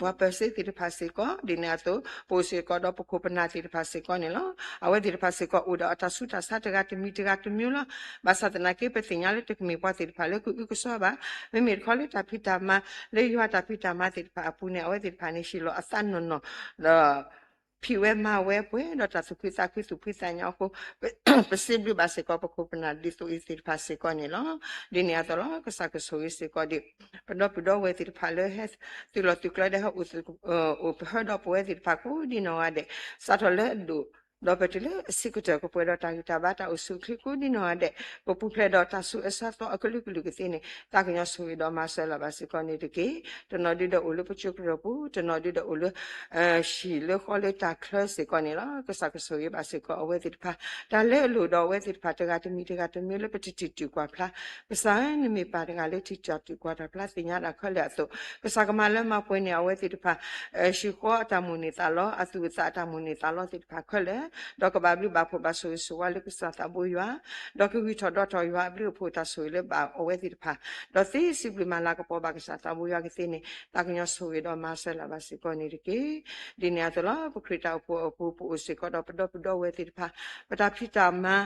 ပှၤပၢၤစ့သ့ၣ်တဖၣ်စ့ၢ်ကီး, ဒ်န့ၣ်အသိး ပအိၣ်စ့ၢ်ကီးဒီးပခိၣ်ပနၢ်သ့ၣ်တဖၣ်စ့ၢ်ကီးန့ၣ်လီၤ. အဝဲသ့ၣ်တဖၣ်စ့ၢ်ကီး အိၣ်ဒီးအတၢ်ဆူးတၢ်ဆါတဂၤတမံၤတဂၤတမံၤလီၤ. ဘၣ်ဆၣ်သနာ်က့ ပသ့ၣ်ညါလၢတကမ့ၢ်ပှၤသ့ၣ်တဖၣ်လၢကအုကစွါဘၣ်. မ့မ့ၢ်တခီလၢတၢ်ဖံးတၢ်မၤ လၢယွၤတၢ်ဖံးတၢ်မၤသ့ၣ်တဖၣ်အပူၤန့ၣ် အဝဲသ့ၣ်တဖၣ်န့ၣ် ဟ့ၣ်လီၤအသးနီၢ်နီၢ် ဒီး ဖံးဝဲမၤဝဲပှဲၤဒီးတၢ်သူၣ်ခုသးခုသူၣ်ဖှံသးညီအဃိ, ပစံးဘျုးဘၣ်စ့ၢ်ကီး ပခိၣ်ပနၢ်ဒ်သိးအံၤသ့ၣ်တဖၣ်စ့ၢ်ကီးန့ၣ်လီၤ. ဒ်န့ၣ်အသိးလီၤ ကစၢ်ကဆိၣ်ဂ့ၤစ့ၢ်ကီးဒံး ပဒီပုၢ်ဒီဝဲၢ်သ့ၣ်တဖၣ်လၢဟဲသုးလီၢ်သုးကျဲဒီးဟဲအိၣ် အိၣ်ပဟၢဒီးပဝဲသ့ၣ်တဖၣ်ကိးဒံနီၢ်ဂၤဒဲး, စးထီၣ်လၢအဒိၣ် ဒီးပတုၤလၢအဆံးကတၢၢ် ကပှဲၤဒီးတၢ်ဂံၢ်တၢ်ဘါတၢ်အိၣ်ဆူၣ်အိၣ်ချ့ကိးဒံနီၢ်ဂၤဒဲး, ကပူၤဖျဲးဒီးတၢ်ဆူးအၢဆါသီအကလုာ်ကလုာ်ကသ့န့ၣ် သးကညီၤဆိၣ်ဂ့ၤဒီးမၤစၢၤလၢၤဘၣ်စ့ၢ်ကီးန့ၣ်တက့ၢ်. တနီၤဒုဒီးအိၣ်လၢပစိကရၢၢ်ပူၤ, တနီၤဒုဒီးအိၣ်လၢ ဟံၣ်လၢဃီလၢတၢ်ချၢစ့ၢ်ကီးန့ၣ်လီၤ. ကစၢ်ကဆိၣ်ဂ့ၤဘၣ်စ့ၢ်ကီးအဝဲသ့ၣ်တဖၣ် တၢ်လၢအလိၣ်ဒီးအဝဲသ့ၣ်တဖၣ်တဂၤတမံၤတဂၤတမံၤလၢပတထံၣ်တုၤကွၢ်ဖျါ, ကစၢ်ဧၢ နမ့ၢ်ပၢ်တဂၤလၢထံၣ်တၢ်တုၤကွၢ်တၢ်ဖျါ သ့ၣ်ညါတၢ်ခဲလၢာ်အသိး, ကစၢ်ကမၤလၢမၤပှဲၤန့ၢ်အဝဲသ့ၣ်တဖၣ် ဟံၣ်ဃီအတၢ်မိၣ်န့ၢ်သးလီ, အသူၣ်အသးအတၢ်မိၣ်န့ၢ်သးလီသ့ၣ်တဖၣ်ခဲလၢာ်, ဒီးကဘၣ်ဘျုးဘၣ်ဖှိၣ်ဘၣ်ဆိၣ်ဂ့ၤဆိၣ်ဝါလၢကစၢ်သးဘိယွၤ, ဒီးကဂံၢ်ထီၣ်ဒီးထီၣ်ယွၤအဘျုးအဖှိၣ်တၢ်ဆိၣ်ဂ့ၤလၢဘၣ်အဝဲသ့ၣ်တဖၣ်, ဒီးသ့စံးဘျုးမၤလၤကပီၤဘၣ်ကစၢ်သးဘိယွၤကသ့န့ၣ် သးကညီၤဆိၣ်ဂ့ၤဒီးမၤစၢၤလၢၤဘၣ်စ့ၢ်ကီးန့ၣ်တက့ၢ်. ဒ်န့ၣ်အသိးလီၤ ပခရံာ်တၢ်အိၣ်ဖှိၣ်အပူၤ ပအိၣ်စ့ၢ်ကီးဒီးပဒီပုၢ်ဒီဝဲၢ်သ့ၣ်တဖၣ်, ပတၢ်ဖံးတၢ်မၤ,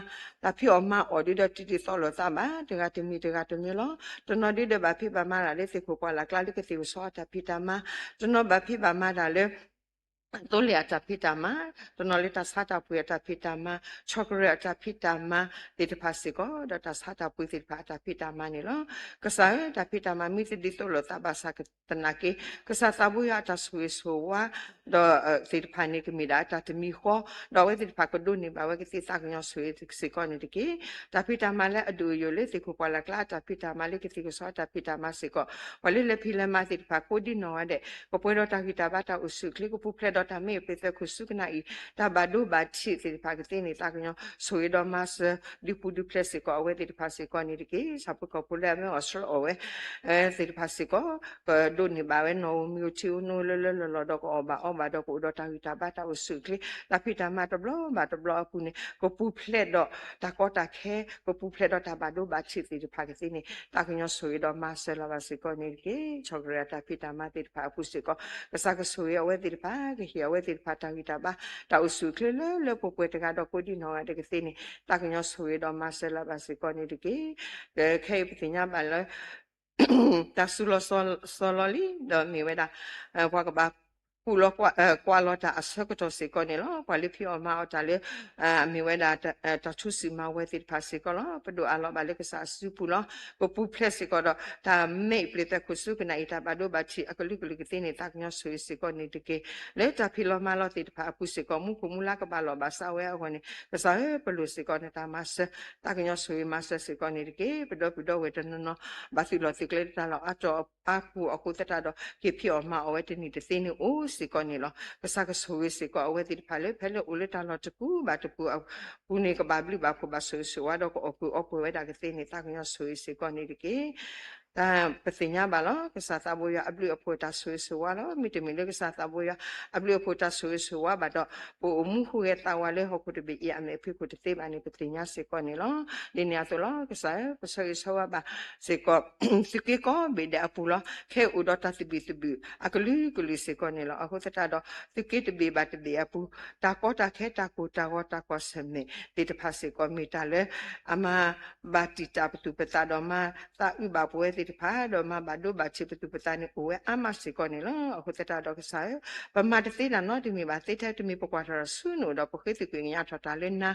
တၢ်ဖံးအီၣ်မၤအီၣ်ဒုဒီးတဒ်သိးလိာ်သးဘၣ် တဂၤတမံၤတဂၤတမံၤလီၤ. တနီၤဒုဒီးဘၣ်ဖံးဘၣ်မၤတၢ်လၢသ့ၣ်ခိၣ်ပှၢ်လၢ်ကျါလၢကသ့ၣ်ကဆီအတၢ်ဖံးတၢ်မၤ, တနီၤဘၣ်ဖံးဘၣ်မၤတၢ်လၢ သိလ့ၣ်အတၢ်ဖံးတၢ်မၤ, တနီၤလၢတၢ်ဆါတၢ်ပှ့ၤအတၢ်ဖံးတၢ်မၤ, ဆီၣ်ကရၢၢ်အတၢ်ဖံးတၢ်မၤသ့ၣ်တဖၣ်စ့ၢ်ကီး ဒီးတၢ်ဆါတၢ်ပှ့ၤသ့ၣ်တဖၣ်အတၢ်ဖံးတၢ်မၤန့ၣ်လီၤ. ကစၢ်ဧၢ တၢ်ဖံးတၢ်မၤမ့ၢ်တဒ်သိးလိာ်သးဘၣ်ဆၣ်သနာ်က့ ကစၢ်သးဘိယွၤအတၢ်ဆိၣ်ဂ့ၤဆိၣ်ဝါ ဒီးသ့ၣ်တဖၣ်န့ၣ် ကမ့ၢ်ဒၣ်အတၢ်တမံၤဃီ, ဒီးအဝဲသ့ၣ်တဖၣ်ကဒိးန့ၢ်ဘၣ်ဝဲကသ့သးကညီၤဆိၣ်ဂ့ၤစ့ၢ်ကီးန့ၣ်တက့ၢ်. တၢ်ဖံးတၢ်မၤလၢအဒိၣ်အယိာ်လၢသ့ၣ်ခိၣ်ပှၢ်လၢ်ကျါအတၢ်ဖံးတၢ်မၤလၢကသ့ၣ်ကဆီအတၢ်ဖံးတၢ်မၤစ့ၢ်ကီး, ပှၤလၢလဲၤဖံးလဲၤမၤသ့ၣ်တဖၣ်ကိးဒံနီၢ်ဂၤဒဲး ကပှဲၤဒီးတၢ်ဂံၢ်တၢ်ဘါတၢ်အိၣ်ဆူၣ်အိၣ်ချ့ ကပူၤဖျဲးဒီးတၢ်မ့ၢ်အပျ့ၤသၢခိၣ်ဆူကနၣ်အံၤ တၢ်ဘၣ်ဒိဘၣ်ထံးသ့ၣ်တဖၣ်ကသ့န့ၣ် သးကညီၤဆိၣ်ဂ့ၤဒီးမၤစၢၤ ဒုးပူၤဒုးဖျဲးစ့ၢ်ကီးအဝဲသ့ၣ်တဖၣ်စ့ၢ်ကီးန့ၣ်တက့ၢ်. ဆၣ်ဖိကီၢ်ဖိလၢအမ့ၢ်အီၣ်ဆှၢအီၣ်ဝဲ သ့ၣ်တဖၣ်စ့ၢ်ကီး ကဒိးန့ၢ်ဘၣ်ဝဲနီၣ်ဧိၤမံၤဧိၤထံဧိၤနိလၢလၢလီၢ်လီၢ်ဒီး ကအီၣ်ဘၣ်အီဘၣ်ဒီးကအိၣ်ဒီးတၢ်ဂံၢ်တၢ်ဘါတၢ်အိၣ်ဆူၣ်အိၣ်ချ့ တၢ်ဖံးတၢ်မၤတဘျီဘၣ်တဘျီအပူၤန့ၣ် ကပူၤဖျဲးဒီးတၢ်ကီတၢ်ခဲ ကပူၤဖျဲးဒီးတၢ်ဘၣ်ဒိဘၣ်ထံးသ့ၣ်တဖၣ်ကသ့န့ၣ် သးကညီၤဆိၣ်ဂ့ၤဒီးမၤစၢၤလၢၤဘၣ်စ့ၢ်ကီးန့ၣ်တက့ၢ်. ဆီၣ်ကရၢၢ်အတၢ်ဖံးတၢ်မၤသ့ၣ်တဖၣ်အပူၤစ့ၢ်ကီး ကစၢ်ကဆိၣ်ဂ့ၤအဝဲသ့ၣ်တဖၣ် ကဟ့ၣ်အဝဲသ့ၣ်တဖၣ်တၢ်ဂံၢ်တၢ်ဘါ တၢ်အိၣ်ဆူၣ်အိၣ်ချ့လၢလၢပှဲၤပှဲၤတဂၤဒီးကိးဒံနီၢ်ဂၤဒဲးကသ့န့ၣ် သးကညီၤဆိၣ်ဂ့ၤဒီးမၤစၢၤလၢၤဘၣ်စ့ၢ်ကီးန့ၣ်တက့ၢ်. ခဲအံၤပသ့ၣ်ညါဘၣ်လၢ တၢ်စူၤလီၤစီၤလီၤလံ ဒီးမ့ၢ်ဝဲဒၣ် ပှၤကဘၣ် ကူၣ်လီၤကွၢ်လီၤတၢ်အဆၢကတီၢ်စ့ၢ်ကီးန့ၣ်လီၤ. ပှၤလၢဖံးအီၣ်မၤအီၣ်တၢ်လၢ မ့ၢ်ဝဲဒၣ် တၢ်ထူစံးမၤဝဲသ့ၣ်တဖၣ်စ့ၢ်ကီးလီၤ. ပဒိးအးလီၤဘၣ်လၢကစၢ်အစုပူၤလီၤ. ကပူၤဖျဲးစ့ၢ်ကီးဒီး တၢ်မ့ၢ်အပျ့ၤသၢခိၣ်ဆူကနၣ်အံၤ တၢ်ဘၣ်ဒိဘၣ်ထံးအကလုာ်ကလုာ်ကသ့န့ၣ် သးကညီၤဆိၣ်ဂ့ၤစ့ၢ်ကီးန့ၣ်တက့ၢ်. လၢတၢ်ဖံးလီၤမၤလီၤသ့ၣ်တဖၣ်အပူၤစ့ၢ်ကီး မူခိၣ်မူလါကဘၣ်လီၤဘၣ်စးဝဲအဂီၢ်န့ၣ် ကစၢ်ဧၢ ပလိၣ်စ့ၢ်ကီးနတၢ်မၤစၢၤ သးကညီၤဆိၣ်ဂ့ၤမၤစၢၤစ့ၢ်ကီးန့ၣ်တက့ၢ်. ပဒီပုၢ်ဒီဝဲၢ်တနီၤနီၤ ဘၣ်သုးလီၢ်သုးကျဲလၢတၢ်လီၢ်အါတီၤအါပူၤအဃိသတးဒီး က့ၤဖံးအီၣ်မၤအီၣ်ဝဲတနံၣ်တသ့န့ၣ်အိၣ်စ့ၢ်ကီးန့ၣ်လီၤ. ကစၢ်ကဆိၣ်ဂ့ၤစ့ၢ်ကီးအဝဲသ့ၣ်တဖၣ်လၢ ဖဲလၢအိၣ်လၢတၢ်လီၢ်တပူၤဘၣ်တပူၤအပူၤန့ၣ် ကဘၣ်ဘျုးဘၣ်ဖှိၣ်ဘၣ်ဆိၣ်ဂ့ၤဆိၣ်ဝါဒီး ကအီၣ်ကုၢ်အီပှဲၤဝဲဒၣ်ကသ့န့ၣ် သးကညီၤဆိၣ်ဂ့ၤစ့ၢ်ကီးန့ၣ်တက့ၢ်. ပသ့ၣ်ညါဘၣ်လီၤ ကစၢ်သးဘိယွၤအဘျုးအဖှိၣ်တၢ်ဆိၣ်ဂ့ၤဆိၣ်ဝါလီၤ. မ့တမ့ၢ်လၢကစၢ်သးဘိယွၤအဘျုးအဖှိၣ်တၢ်ဆိၣ်ဂ့ၤဆိၣ်ဝါဘၣ်ဒီး ပအိၣ်မူဟူးဂဲၤသးဝါလၢဟီၣ်ခိၣ်တဘ့ၣ်အံၤအမဲာ်ဖံးခိၣ်တသ့ဘၣ်န့ၣ် ပသ့ၣ်ညါစ့ၢ်ကီးန့ၣ်လီၤ. ဒ်န့ၣ်အသိးလီၤ ကစၢ်ဧၢ ပဆၢဂ့ၤဆၢဝါဘၣ်စ့ၢ်ကီး သုးက့ကိးဘ့ၣ်ဒဲးအပူၤလီၤ. ခဲအံၤအိၣ်ဒီးတၢ်သဘံၣ်သဘုၣ်အကလုာ်ကလုာ်စ့ၢ်ကီးန့ၣ်လီၤ. အဃိသတးဒီး သုးက့တဘ့ၣ်ဘၣ်တဘ့ၣ်အပူၤ တၢ်ကီတၢ်ခဲ တၢ်ကိၢ်တၢ်ဂီၤ တၢ်ကွၢ်ဆၢၣ်မဲာ်သ့ၣ်တဖၣ်စ့ၢ်ကီး မ့ၢ်တၢ်လၢ အမၤဘၣ်တံာ်တာ်ပသူၣ်ပသးဒီး မၤသးအုးဘၣ်ပဝဲသ့ၣ်တဖၣ် ဒီးမၤဘၣ်ဒိဘၣ်ထံးပသူၣ်ပသးန့ၣ် အိၣ်ဝဲအါမးစ့ၢ်ကီးန့ၣ်လီၤ. အဃိသတးဒီးကစၢ်ဧၢ ပမၤတသ့တၢ်နီတမံၤဘၣ် သ့ထဲတမံၤ ပကွၢ်ထီၣ်ဆူနအိၣ်ဒီး ပဃ့သကွံာ်ကညးထီၣ်တၢ်လၢနၤ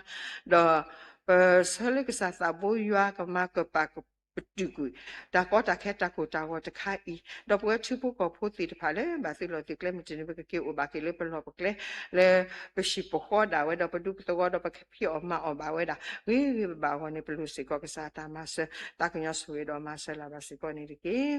ဒီးပဆၢလၢကစၢ်သးဘိယွၤကမၤကပာ်ကပတုာ်ကွံာ် တၢ်ကီတၢ်ခဲ တၢ်ကိၢ်တၢ်ဂီၤတခါအံၤ ဒီးပဝဲထံဖိကီၢ်ဖိသ့ၣ်တဖၣ်လၢ ဘၣ်သုးလီၢ်သုးကျဲ မ့တမ့ၢ် ပကက့ၤအိၣ်ဘၣ်က့ၤလၢပလီၢ်ပကျဲ လၢပဟံၣ်ပဃီဒၣ်ဝဲဒီး ပဒူပသဝီဒီး ပကဖံးအီၣ်မၤအီၣ်ဘၣ်ဝဲဒၣ် ဂ့ၤဂ့ၤဘၣ်ဘၣ်အဂီၢ်န့ၣ် ပလိၣ်စ့ၢ်ကီးကစၢ်အတၢ်မၤစၢၤ သးကညီၤဆိၣ်ဂ့ၤဒီးမၤစၢၤလၢၤဘၣ်စ့ၢ်ကီးန့ၣ်တက့ၢ်.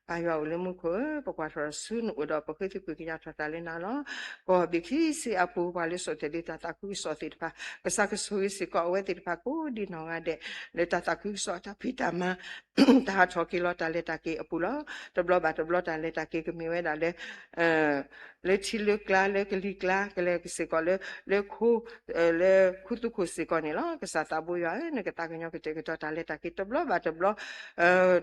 ပၢ်ယွၤအိၣ်လၢမူခိၣ်ဧၢ, ပကွၢ်ထီၣ်ဆူနအိၣ်ဒီး ပဃ့သကွံာ်ကညးထီၣ်တၢ်လၢနၤလီၤ. ကီၢ်ဘ့ၣ်ခံဆံအပူၤ ပှၤလၢစိာ်တဲာ်လံတၢ်သးခုကစီၣ်သ့ၣ်တဖၣ် ကစၢ်ကဆိၣ်ဂ့ၤစ့ၢ်ကီးအဝဲသ့ၣ်တဖၣ်ကိးဒံနီၢ်ဂၤဒဲး လၢတၢ်သးခုကစီၣ်အတၢ်ဖံးတၢ်မၤ တၢ်ဟးထီၣ်က့ၤလီၤတၢ်လဲၤတၢ်က့ၤအပူၤလီၤ. တဘျီဘၣ်တဘျီတၢ်လဲၤတၢ်က့ၤကမ့ၢ်ဝဲဒၣ်လၢ လၢထံလၢကျါ လၢကလံၤကျါ ကလဲၤစ့ၢ်ကီးလၢ လၢခိ လၢခူသူၣ်ခိၣ်စ့ၢ်ကီးန့ၣ်လီၤ. ကစၢ်သးဘိယွၤဧၢ, နကသးကညီၤကတဲာ်ကတီၤတၢ်လဲၤတၢ်က့ၤတဘျီဘၣ်တဘျီ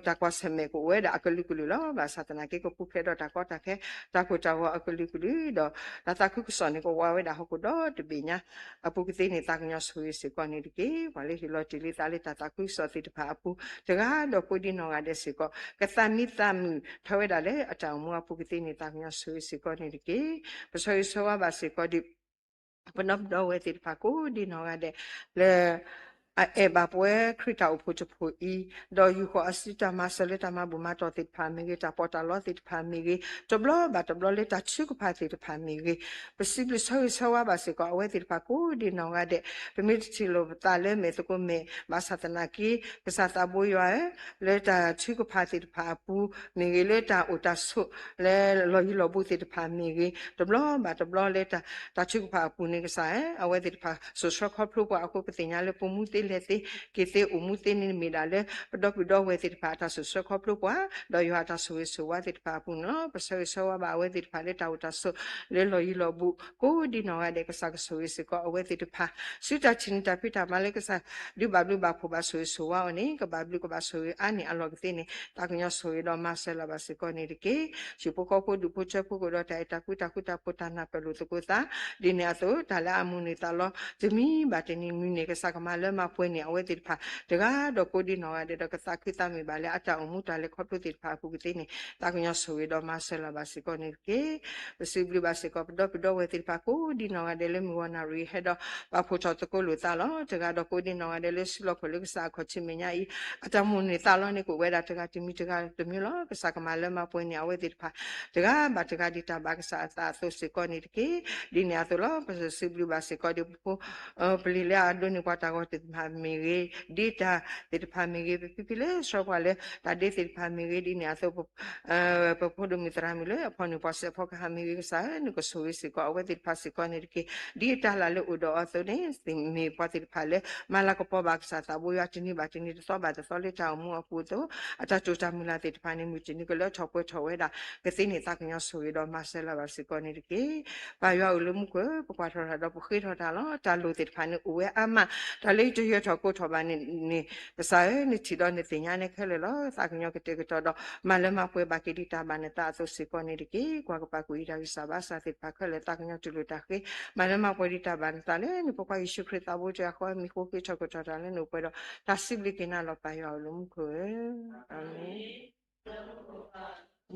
တၢ်ကွၢ်ဆၢၣ်မဲာ်ကအိၣ်ဝဲဒၣ်အကလုာ်ကလုာ်လီၤ. ဘၣ်ဆၣ်သနာ်က့ ကပူၤဖျဲးဒီးတၢ်ကီတၢ်ခဲ တၢ်ကိၢ်တၢ်ဂီၤအကလုာ်ကလုာ်ဒီး တၢ်သးခုကစီၣ်န့ၣ် ကဝးဝဲဒၣ်ဟီၣ်ခိၣ်ဒီတဘ့ၣ်ညါ အပူၤကသ့န့ၣ် သးကညီၤဆိၣ်ဂ့ၤစ့ၢ်ကီးန့ၣ်တက့ၢ်. ပှၤလၢဟ့ၣ်လီၤတ့ၢ်လံသးလၢတၢ်သးခုကစီၣ်သ့ၣ်တဖၣ်အပူၤ တဂၤဒီးကိးဒံနီၢ်ဂၤဒဲးစ့ၢ်ကီး ကသးမံသးမုာ်ထီၣ်ဝဲဒၣ်လၢအတၢ်အိၣ်မူအပူၤကသ့န့ၣ် သးကညီၤဆိၣ်ဂ့ၤစ့ၢ်ကီးန့ၣ်တက့ၢ်. ပဆၢဂ့ၤဆၢဝါဘၣ်စ့ၢ်ကီးဒံး ပဒီပုၢ်ဒီဝဲၢ်သ့ၣ်တဖၣ်ကိးဒ်နီၢ်ဂၤဒဲး လၢ အအဲၣ်ဘၣ်ပဝဲခရံာ်တၢ်အိၣ်ဖှိၣ်တဖှိၣ်အံၤ, ဒီးယူာ်ဃီၤအစုတၢ်မၤစၢၤလၢတၢ်မၤဘူၣ်မၤတီၢ်သ့ၣ်တဖၣ်မ့ၢ်ဂ့ၤ, တၢ်ပီးတၢ်လီသ့ၣ်တဖၣ်မ့ၢ်ဂ့ၤ, တဘျီဘၣ်တဘျီလၢတၢ်ထုကဖၣ်သ့ၣ်တဖၣ်မ့ၢ်ဂ့ၤ, ပစံးဘျုးဆၢဂ့ၤဆၢဝါဘၣ်စ့ၢ်ကီး အဝဲသ့ၣ်တဖၣ်ကိးဒ်နီၢ်ဂၤဒဲး, ပမ့ၢ်တထံၣ်လိာ်ပသးလၢမဲာ်သကိးမဲာ် ဘၣ်ဆၣ်သနာ်က့ ကစၢ်သးဘိယွၤဧၢ, လၢတၢ်ထုကဖၣ်သ့ၣ်တဖၣ်အပူၤမ့ၢ်ဂ့ၤ, လၢတၢ်အိၣ်တၢ်ဆိး လၢလီၢ်ယံၤလီၢ်ဘူးသ့ၣ်တဖၣ်မ့ၢ်ဂ့ၤ, တဘျီဘၣ်တဘျီလၢတၢ် တၢ်ထုကဖၣ်အပူၤန့ၣ် ကစၢ်ဧၢ, အဝဲသ့ၣ်တဖၣ်စိာ်ဆှၢခီဖျိပှၤအဃိ ပသ့ၣ်ညါလၢပမူသ့လဲၤသ့ က့ၤသ့အိၣ်မူသ့န့ၣ်မ့ၢ်ဒၣ်လၢ ပဒီပုၢ်ဒီဝဲၢ်သ့ၣ်တဖၣ်အတၢ်စိာ်ဆှၢခီဖျိပှၤ, ဒီးယွၤအတၢ်ဆိၣ်ဂ့ၤဆိၣ်ဝါသ့ၣ်တဖၣ်အပူၤန့ၣ်လီၤ. ပဆၢဂ့ၤဆၢဝါဘၣ်အဝဲသ့ၣ်တဖၣ်လၢတၢ်အိၣ်တၢ်ဆိး လၢလီၢ်ယံၤလီၢ်ဘူး ကိးဒ်နီၢ်ဂၤဒဲး ကစၢ်ကဆိၣ်ဂ့ၤစ့ၢ်ကီးအဝဲသ့ၣ်တဖၣ် ဆူတၢ်ထံၣ်န့ၢ်တၢ်ဖံးတၢ်မၤလၢကစၢ် ဒုးဘၣ်ဘျုးဘၣ်ဖှိၣ်ဘၣ်ဆိၣ်ဂ့ၤဆိၣ်ဝါအီၤန့ၣ် ကဘၣ်ဘျုးကဘၣ်ဆိၣ်ဂ့ၤအါန့ၢ်အလီၢ်ကသ့န့ၣ် သးကညီၤဆိၣ်ဂ့ၤဒီးမၤစၢၤလီၤဘၣ်စ့ၢ်ကီးန့ၣ်တက့ၢ်. ဟံၣ်ဖိဃီဖိဒူၣ်ဖိထၢဖိကအိၣ်ဒီးတၢ်အဲၣ်တၢ်ကွံတၢ်ဃူတၢ်ဖိးတၢ်နၢ်ပၢၢ်လိာ်သကိးသး ဒ်န့ၣ်အသိး တၢ်လၢအမုၢ်န့ၢ်သးလီ တနံၤဘၣ်တနံၤမုၢ်န့ၣ် ကစၢ်ကမၤလၢမၤပှဲၤန့ၢ်အဝဲသ့ၣ်တဖၣ် တဂၤဒီးကိးဒ်နီၢ်ဂၤဒဲးဒီး ကသးခုသးမုာ်ဘၣ်လၢအတၢ်အိၣ်မူတၢ်လဲၤခီဖျိသ့ၣ်တဖၣ်အပူၤကသ့န့ၣ် သးကညီၤဆိၣ်ဂ့ၤဒီးမၤစၢၤလီၤဘၣ်စ့ၢ်ကီးန့ၣ်တက့ၢ်. ပစံးဘျုးဘၣ်စ့ၢ်ကီး ပဒီပုၢ်ဒီဝဲၢ်သ့ၣ်တဖၣ်ကိးဒ်နီၢ်ဂၤဒဲးလၢမုၢ်ဂီၤနၣ်ရံၣ်ဟဲဒီး ပာ်ဖှိၣ်ထီၣ်သကိးလိာ်သးလီၤ. တဂၤဒီးကိးဒ်နီၢ်ဂၤဒဲးလၢစုလီၢ်ခီၣ်လၢကစၢ်အခီၣ်ထံးမဲာ်ညါအံၤ အတၢ်မုၢ်န့ၢ်သးလီန့ၣ် ကအိၣ်ဝဲဒၣ်တဂၤတမံၤတဂၤတမံၤလီၤ. ကစၢ်ကမၤလၢမၤပှဲၤန့ၢ်အဝဲသ့ၣ်တဖၣ် တဂၤဘၣ်တဂၤဒ်တၢ်ဘၣ်ကစၢ်အသးအသိးစ့ၢ်ကီးန့ၣ်တက့ၢ်. ဒ်န့ၣ်အသိးလီၤ. ပစံးဘျုးဘၣ်စ့ၢ်ကီးဒီးပဖိ ပလံၤလၢအဒိးန့ၢ်ပှၤတၢ်ဂီၤသ့ၣ်တဖၣ်မ့ၢ်ဂ့ၤ, ဒ့တၢ်သ့ၣ်တဖၣ်မ့ၢ်ဂ့ၤ, ပဖံဖံလၢဆှၢပှၤလၢတၢ်ဒ့သ့ၣ်တဖၣ်မ့ၢ်ဂ့ၤ, ဒ်န့ၣ်အသိး ပဖိဒိၣ်မုၣ်သရၣ်မုၣ်လၢအဖီၣ်န့ၢ်ပှၤစဲးဖီကဟၣ်မ့ၢ်ဂ့ၤကစၢ်ဧၢ, နကဆိၣ်ဂ့ၤစ့ၢ်ကီးအဝဲသ့ၣ်တဖၣ်စ့ၢ်ကီးန့ၣ်တက့ၢ်. ဒ်အတၢ်လၢ်လၢအိၣ်ဒီးအီၤအသိးန့ၣ် မ့ၢ်ပှၤသ့ၣ်တဖၣ်လၢ မၤလၤကပီၤဘၣ်ကစၢ်သးဘိယွၤတနံၤဘၣ်တနံၤတသီဘၣ်တသီလၢတၢ်အိၣ်မူအပူၤအသိး အတၢ်တိာ်တၢ်မုၢ်လၢ်သ့ၣ်တဖၣ်န့ၣ် မုၢ်တနံၤကလၢထီၣ်ပှဲၤထီၣ်ဝဲဒၣ် ကသ့န့ၣ် သးကညီၤဆိၣ်ဂ့ၤဒီးမၤစၢၤလၢၤဘၣ်စ့ၢ်ကီးန့ၣ်တက့ၢ်. ပၢ်ယွၤအိၣ်လၢမူခိၣ်ဧၢ, ပကွၢ်ထီၣ်တၢ်ဒီးပဃ့ထီၣ်တၢ်လီၤ. တၢ်လိၣ်သ့ၣ်တဖၣ်န့ၣ်အိၣ်ဝဲအါမး, တၢ်လၢယတယၢၤထီၣ်ကိးထီၣ်ဘၣ်န့ၣ် ကစၢ်ဧၢ, နထံၣ်ဒီးနသ့ၣ်ညါန့ၣ်ခဲလၢာ်လီၤ. သးကညီၤကတဲာ်ကတီၤဒီး မၤလၢမၤပှဲၤဘၣ်က့ၤဒ်တၢ်ဘၣ်နသးအသိးစ့ၢ်ကီးန့ၣ်တက့ၢ်. ကွၢ်ကပာ်ကွံာ်အံၤတၢ်ဂံၢ်စၢ်ဘါစၢ်သ့ၣ်တဖၣ်ခဲလၢာ် သးကညီၤတူၢ်လိာ်တၢ်ဃ့ မၤလၢမၤပှဲၤဒ်တၢ်ဘၣ်နသးလၢနဖိခွါယ့ၣ်ၡူးခရံာ်သးဘိတၢ်အဃိ မံၤဃိဃ့ထီၣ်ကတီၢ်တၢ်လၢနအိၣ်ပှဲၤဒီး တၢ်စံးဘျုးက့ၤနၤလီၤ ပၢ်ယွၤအိၣ်လၢမူခိၣ်ဧၢ, အၤမ့ၣ်.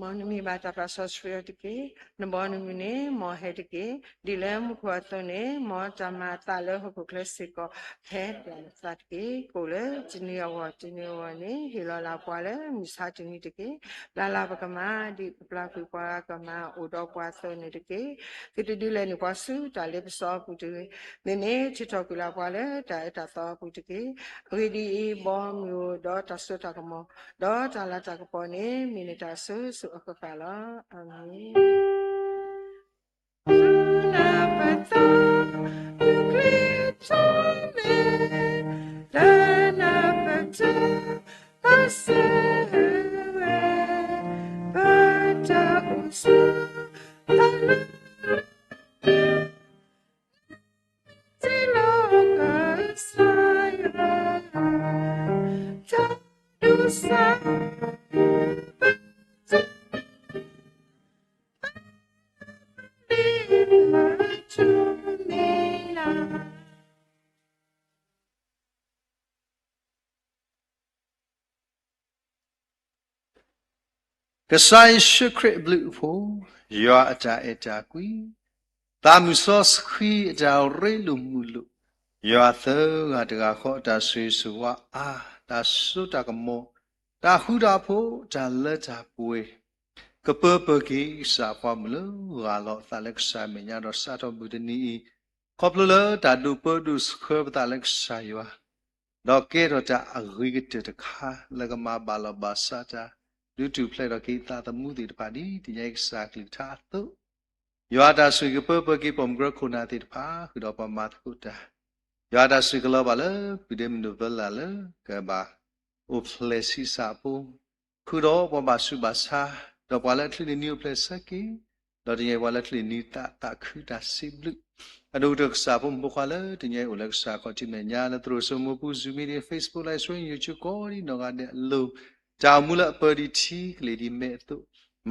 မ်နမံၤဘၣ်တၢ်ပာ်စီဆှံအီၤတက့ၢ်. နဘီနမုၢ်န့ၣ် မ်အဟဲတက့ၢ်. ဒ်လၢမူခိၣ်အသိးန့ၣ် မ်တၢ်မၤအသးလၢဟီၣ်ခိၣ်ချၢစ့ၢ်ကီး ဖဲပျၢ်နသးတက့ၢ်. ကိၣ်လၢတနံၤအဂီၢ်တနံၤအဂီၢ်န့ၣ် ဟ့ၣ်လီၤလၢပှၤလၢမုၢ်ဆါတနံၤတက့ၢ်. ပျၢ်လၢပကမၤ ဒ်ပပျၢ်ကွံာ်ပှၤကမၤအိၣ်ဒီးပှၤအသိးန့ၣ်တက့ၢ်. သုတဒုးလဲၤနုာ်ပှၤဆူတၢ်လ့ပစီအပူၤတဂ့ၤ. မ့မ့ၢ်ထုးထီၣ်ကွံာ်လၢပှၤလၢတၢ်အၢတၢ်သီအပူၤတက့ၢ်. အဂ့ၢ်ဒ်အံၤ, ဘီမုၢ်ဧိၤ ဒီးတၢ်စိတၢ်ကမီၤ ဒီးတၢ်လၤတၢ်ကပီၤန့ၣ် မ့ၢ်နတၢ်အစိၤစိၤအဃၣ်ဃၣ်လီၤ. အၤမ့ၣ်. ကစၢ်ယ့ၣ်ၡူးခရံာ်အဘျုးအဖှိၣ်, ယွၤအတၢ်အဲၣ်တၢ်ကွံ, သးမုၢ်စီဆှံအတၢ်ရ့လိာ်မုာ်လိာ်, ယွၤသၢဂၤတဂၤဃီအတၢ်ဆိၣ်ဂ့ၤဆိၣ်ဝါအါ, တၢ်စိတၢ်ကမီၤ, တၢ်ဃူတၢ်ဖိး, တၢ်လၢတၢ်ပှဲၤ, ကပၢပၢၢ်က့ၤကစၢ်အပှၤမုၣ်လၢဂၢ်လီၤအသးလၢကစၢ်အမဲာ်ညါဒီးစးထီၣ်မုၢ်တနံၤအံၤ, ခီဖျိလၢတၢ်ဒိးပၢဒိးဆှၢပသးလၢကစၢ်ယွၤ ဒီးကဲထီၣ်တၢ်အဂ့ၤကတၢၢ်တခါ လၢကမၤဘၣ်လီၤဘၣ်စးတၢ် ဒုးထူၣ်ဖျဲးထီၣ်က့ၤသးသမူသ့ၣ်တဖၣ်ဒ်တနံၤအံၤ ကစၢ်အကလုၢ်ကထါအသိး, ယွၤအတၢ်ဆိၣ်ဂ့ၤကပၢပၢၢ်က့ၤပိာ်မုၣ်ကရၢခိၣ်နၢ်သ့ၣ်တဖၣ် ဃုာ်ဒီးပှၤမၤသကိးတၢ်, ယွၤအတၢ်ဆိၣ်ဂ့ၤကလီၤဘၣ်လၢ ပုၢ်ဒ့မုၣ်ဒိၣ်ဝဲလၢ်လၢ ကဘၣ်အိၣ်ဖျဲၣ်ဆံးစၢ်အပူၤ ဃုာ်ဒီးပှၤဘၣ်ဆူးဘၣ်ဆါ, ဒီးပှၤလၢအချုးန့ၢ်နံၤအိၣ်ဖျဲၣ်ဆၢက့ၤ, ဒီးတနံၤအံၤပှၤလၢအချုးန့ၢ်နံၤသးသးခုတၢ်စံးဘျုး, အဒိၣ်ကတၢၢ်ကစၢ်ဖိမုၣ်ဖိခွါလၢတနံၤအံၤအိၣ်လၢကစၢ်ခီၣ်ထံးမဲာ်ညါ လၢသရိာ်စိမိၤပူၤ Zoom meeting, Facebook Live stream, YouTube ကိးဒ်နီၢ်ဂၤဒဲးအလိၤ, တၢ်အိၣ်မူလၢအပၢဒံးထံကလ့ၤဒံးမဲာ်အသိး,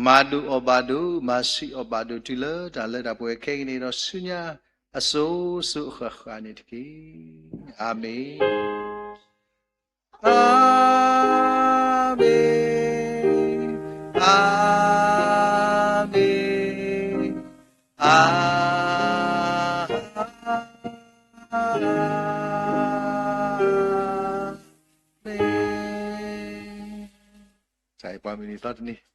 မၤဒိၣ်အီၣ်ဘၣ်ဒိၣ်, မၤဆံးအီၣ်ဘၣ်ဒိၣ် တုၤလၢတၢ်လၢတၢ်ပှဲၤခဲကနံၣ်အံၤဒီးဆူညါ အစိၤစိၤအဃၣ်ဃၣ်န့ၣ်တက့ၢ်. အၤမ့ၣ်. အၤမ့ၣ်, အၤမ့ၣ်, အၤ မုၢ်နံၤသီတနံၤ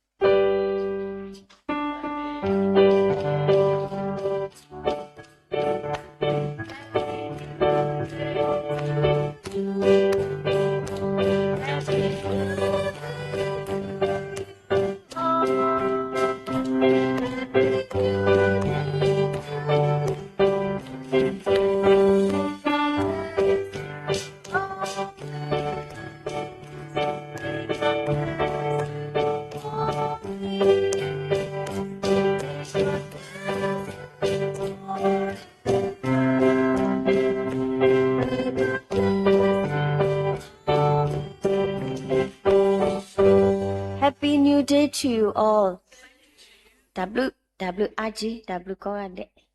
Happy New Day to you all. တၢ်ဘျုး, တၢ်ဘျုးအါက့, တၢ်ဘျုးကိးဂၤဒဲး.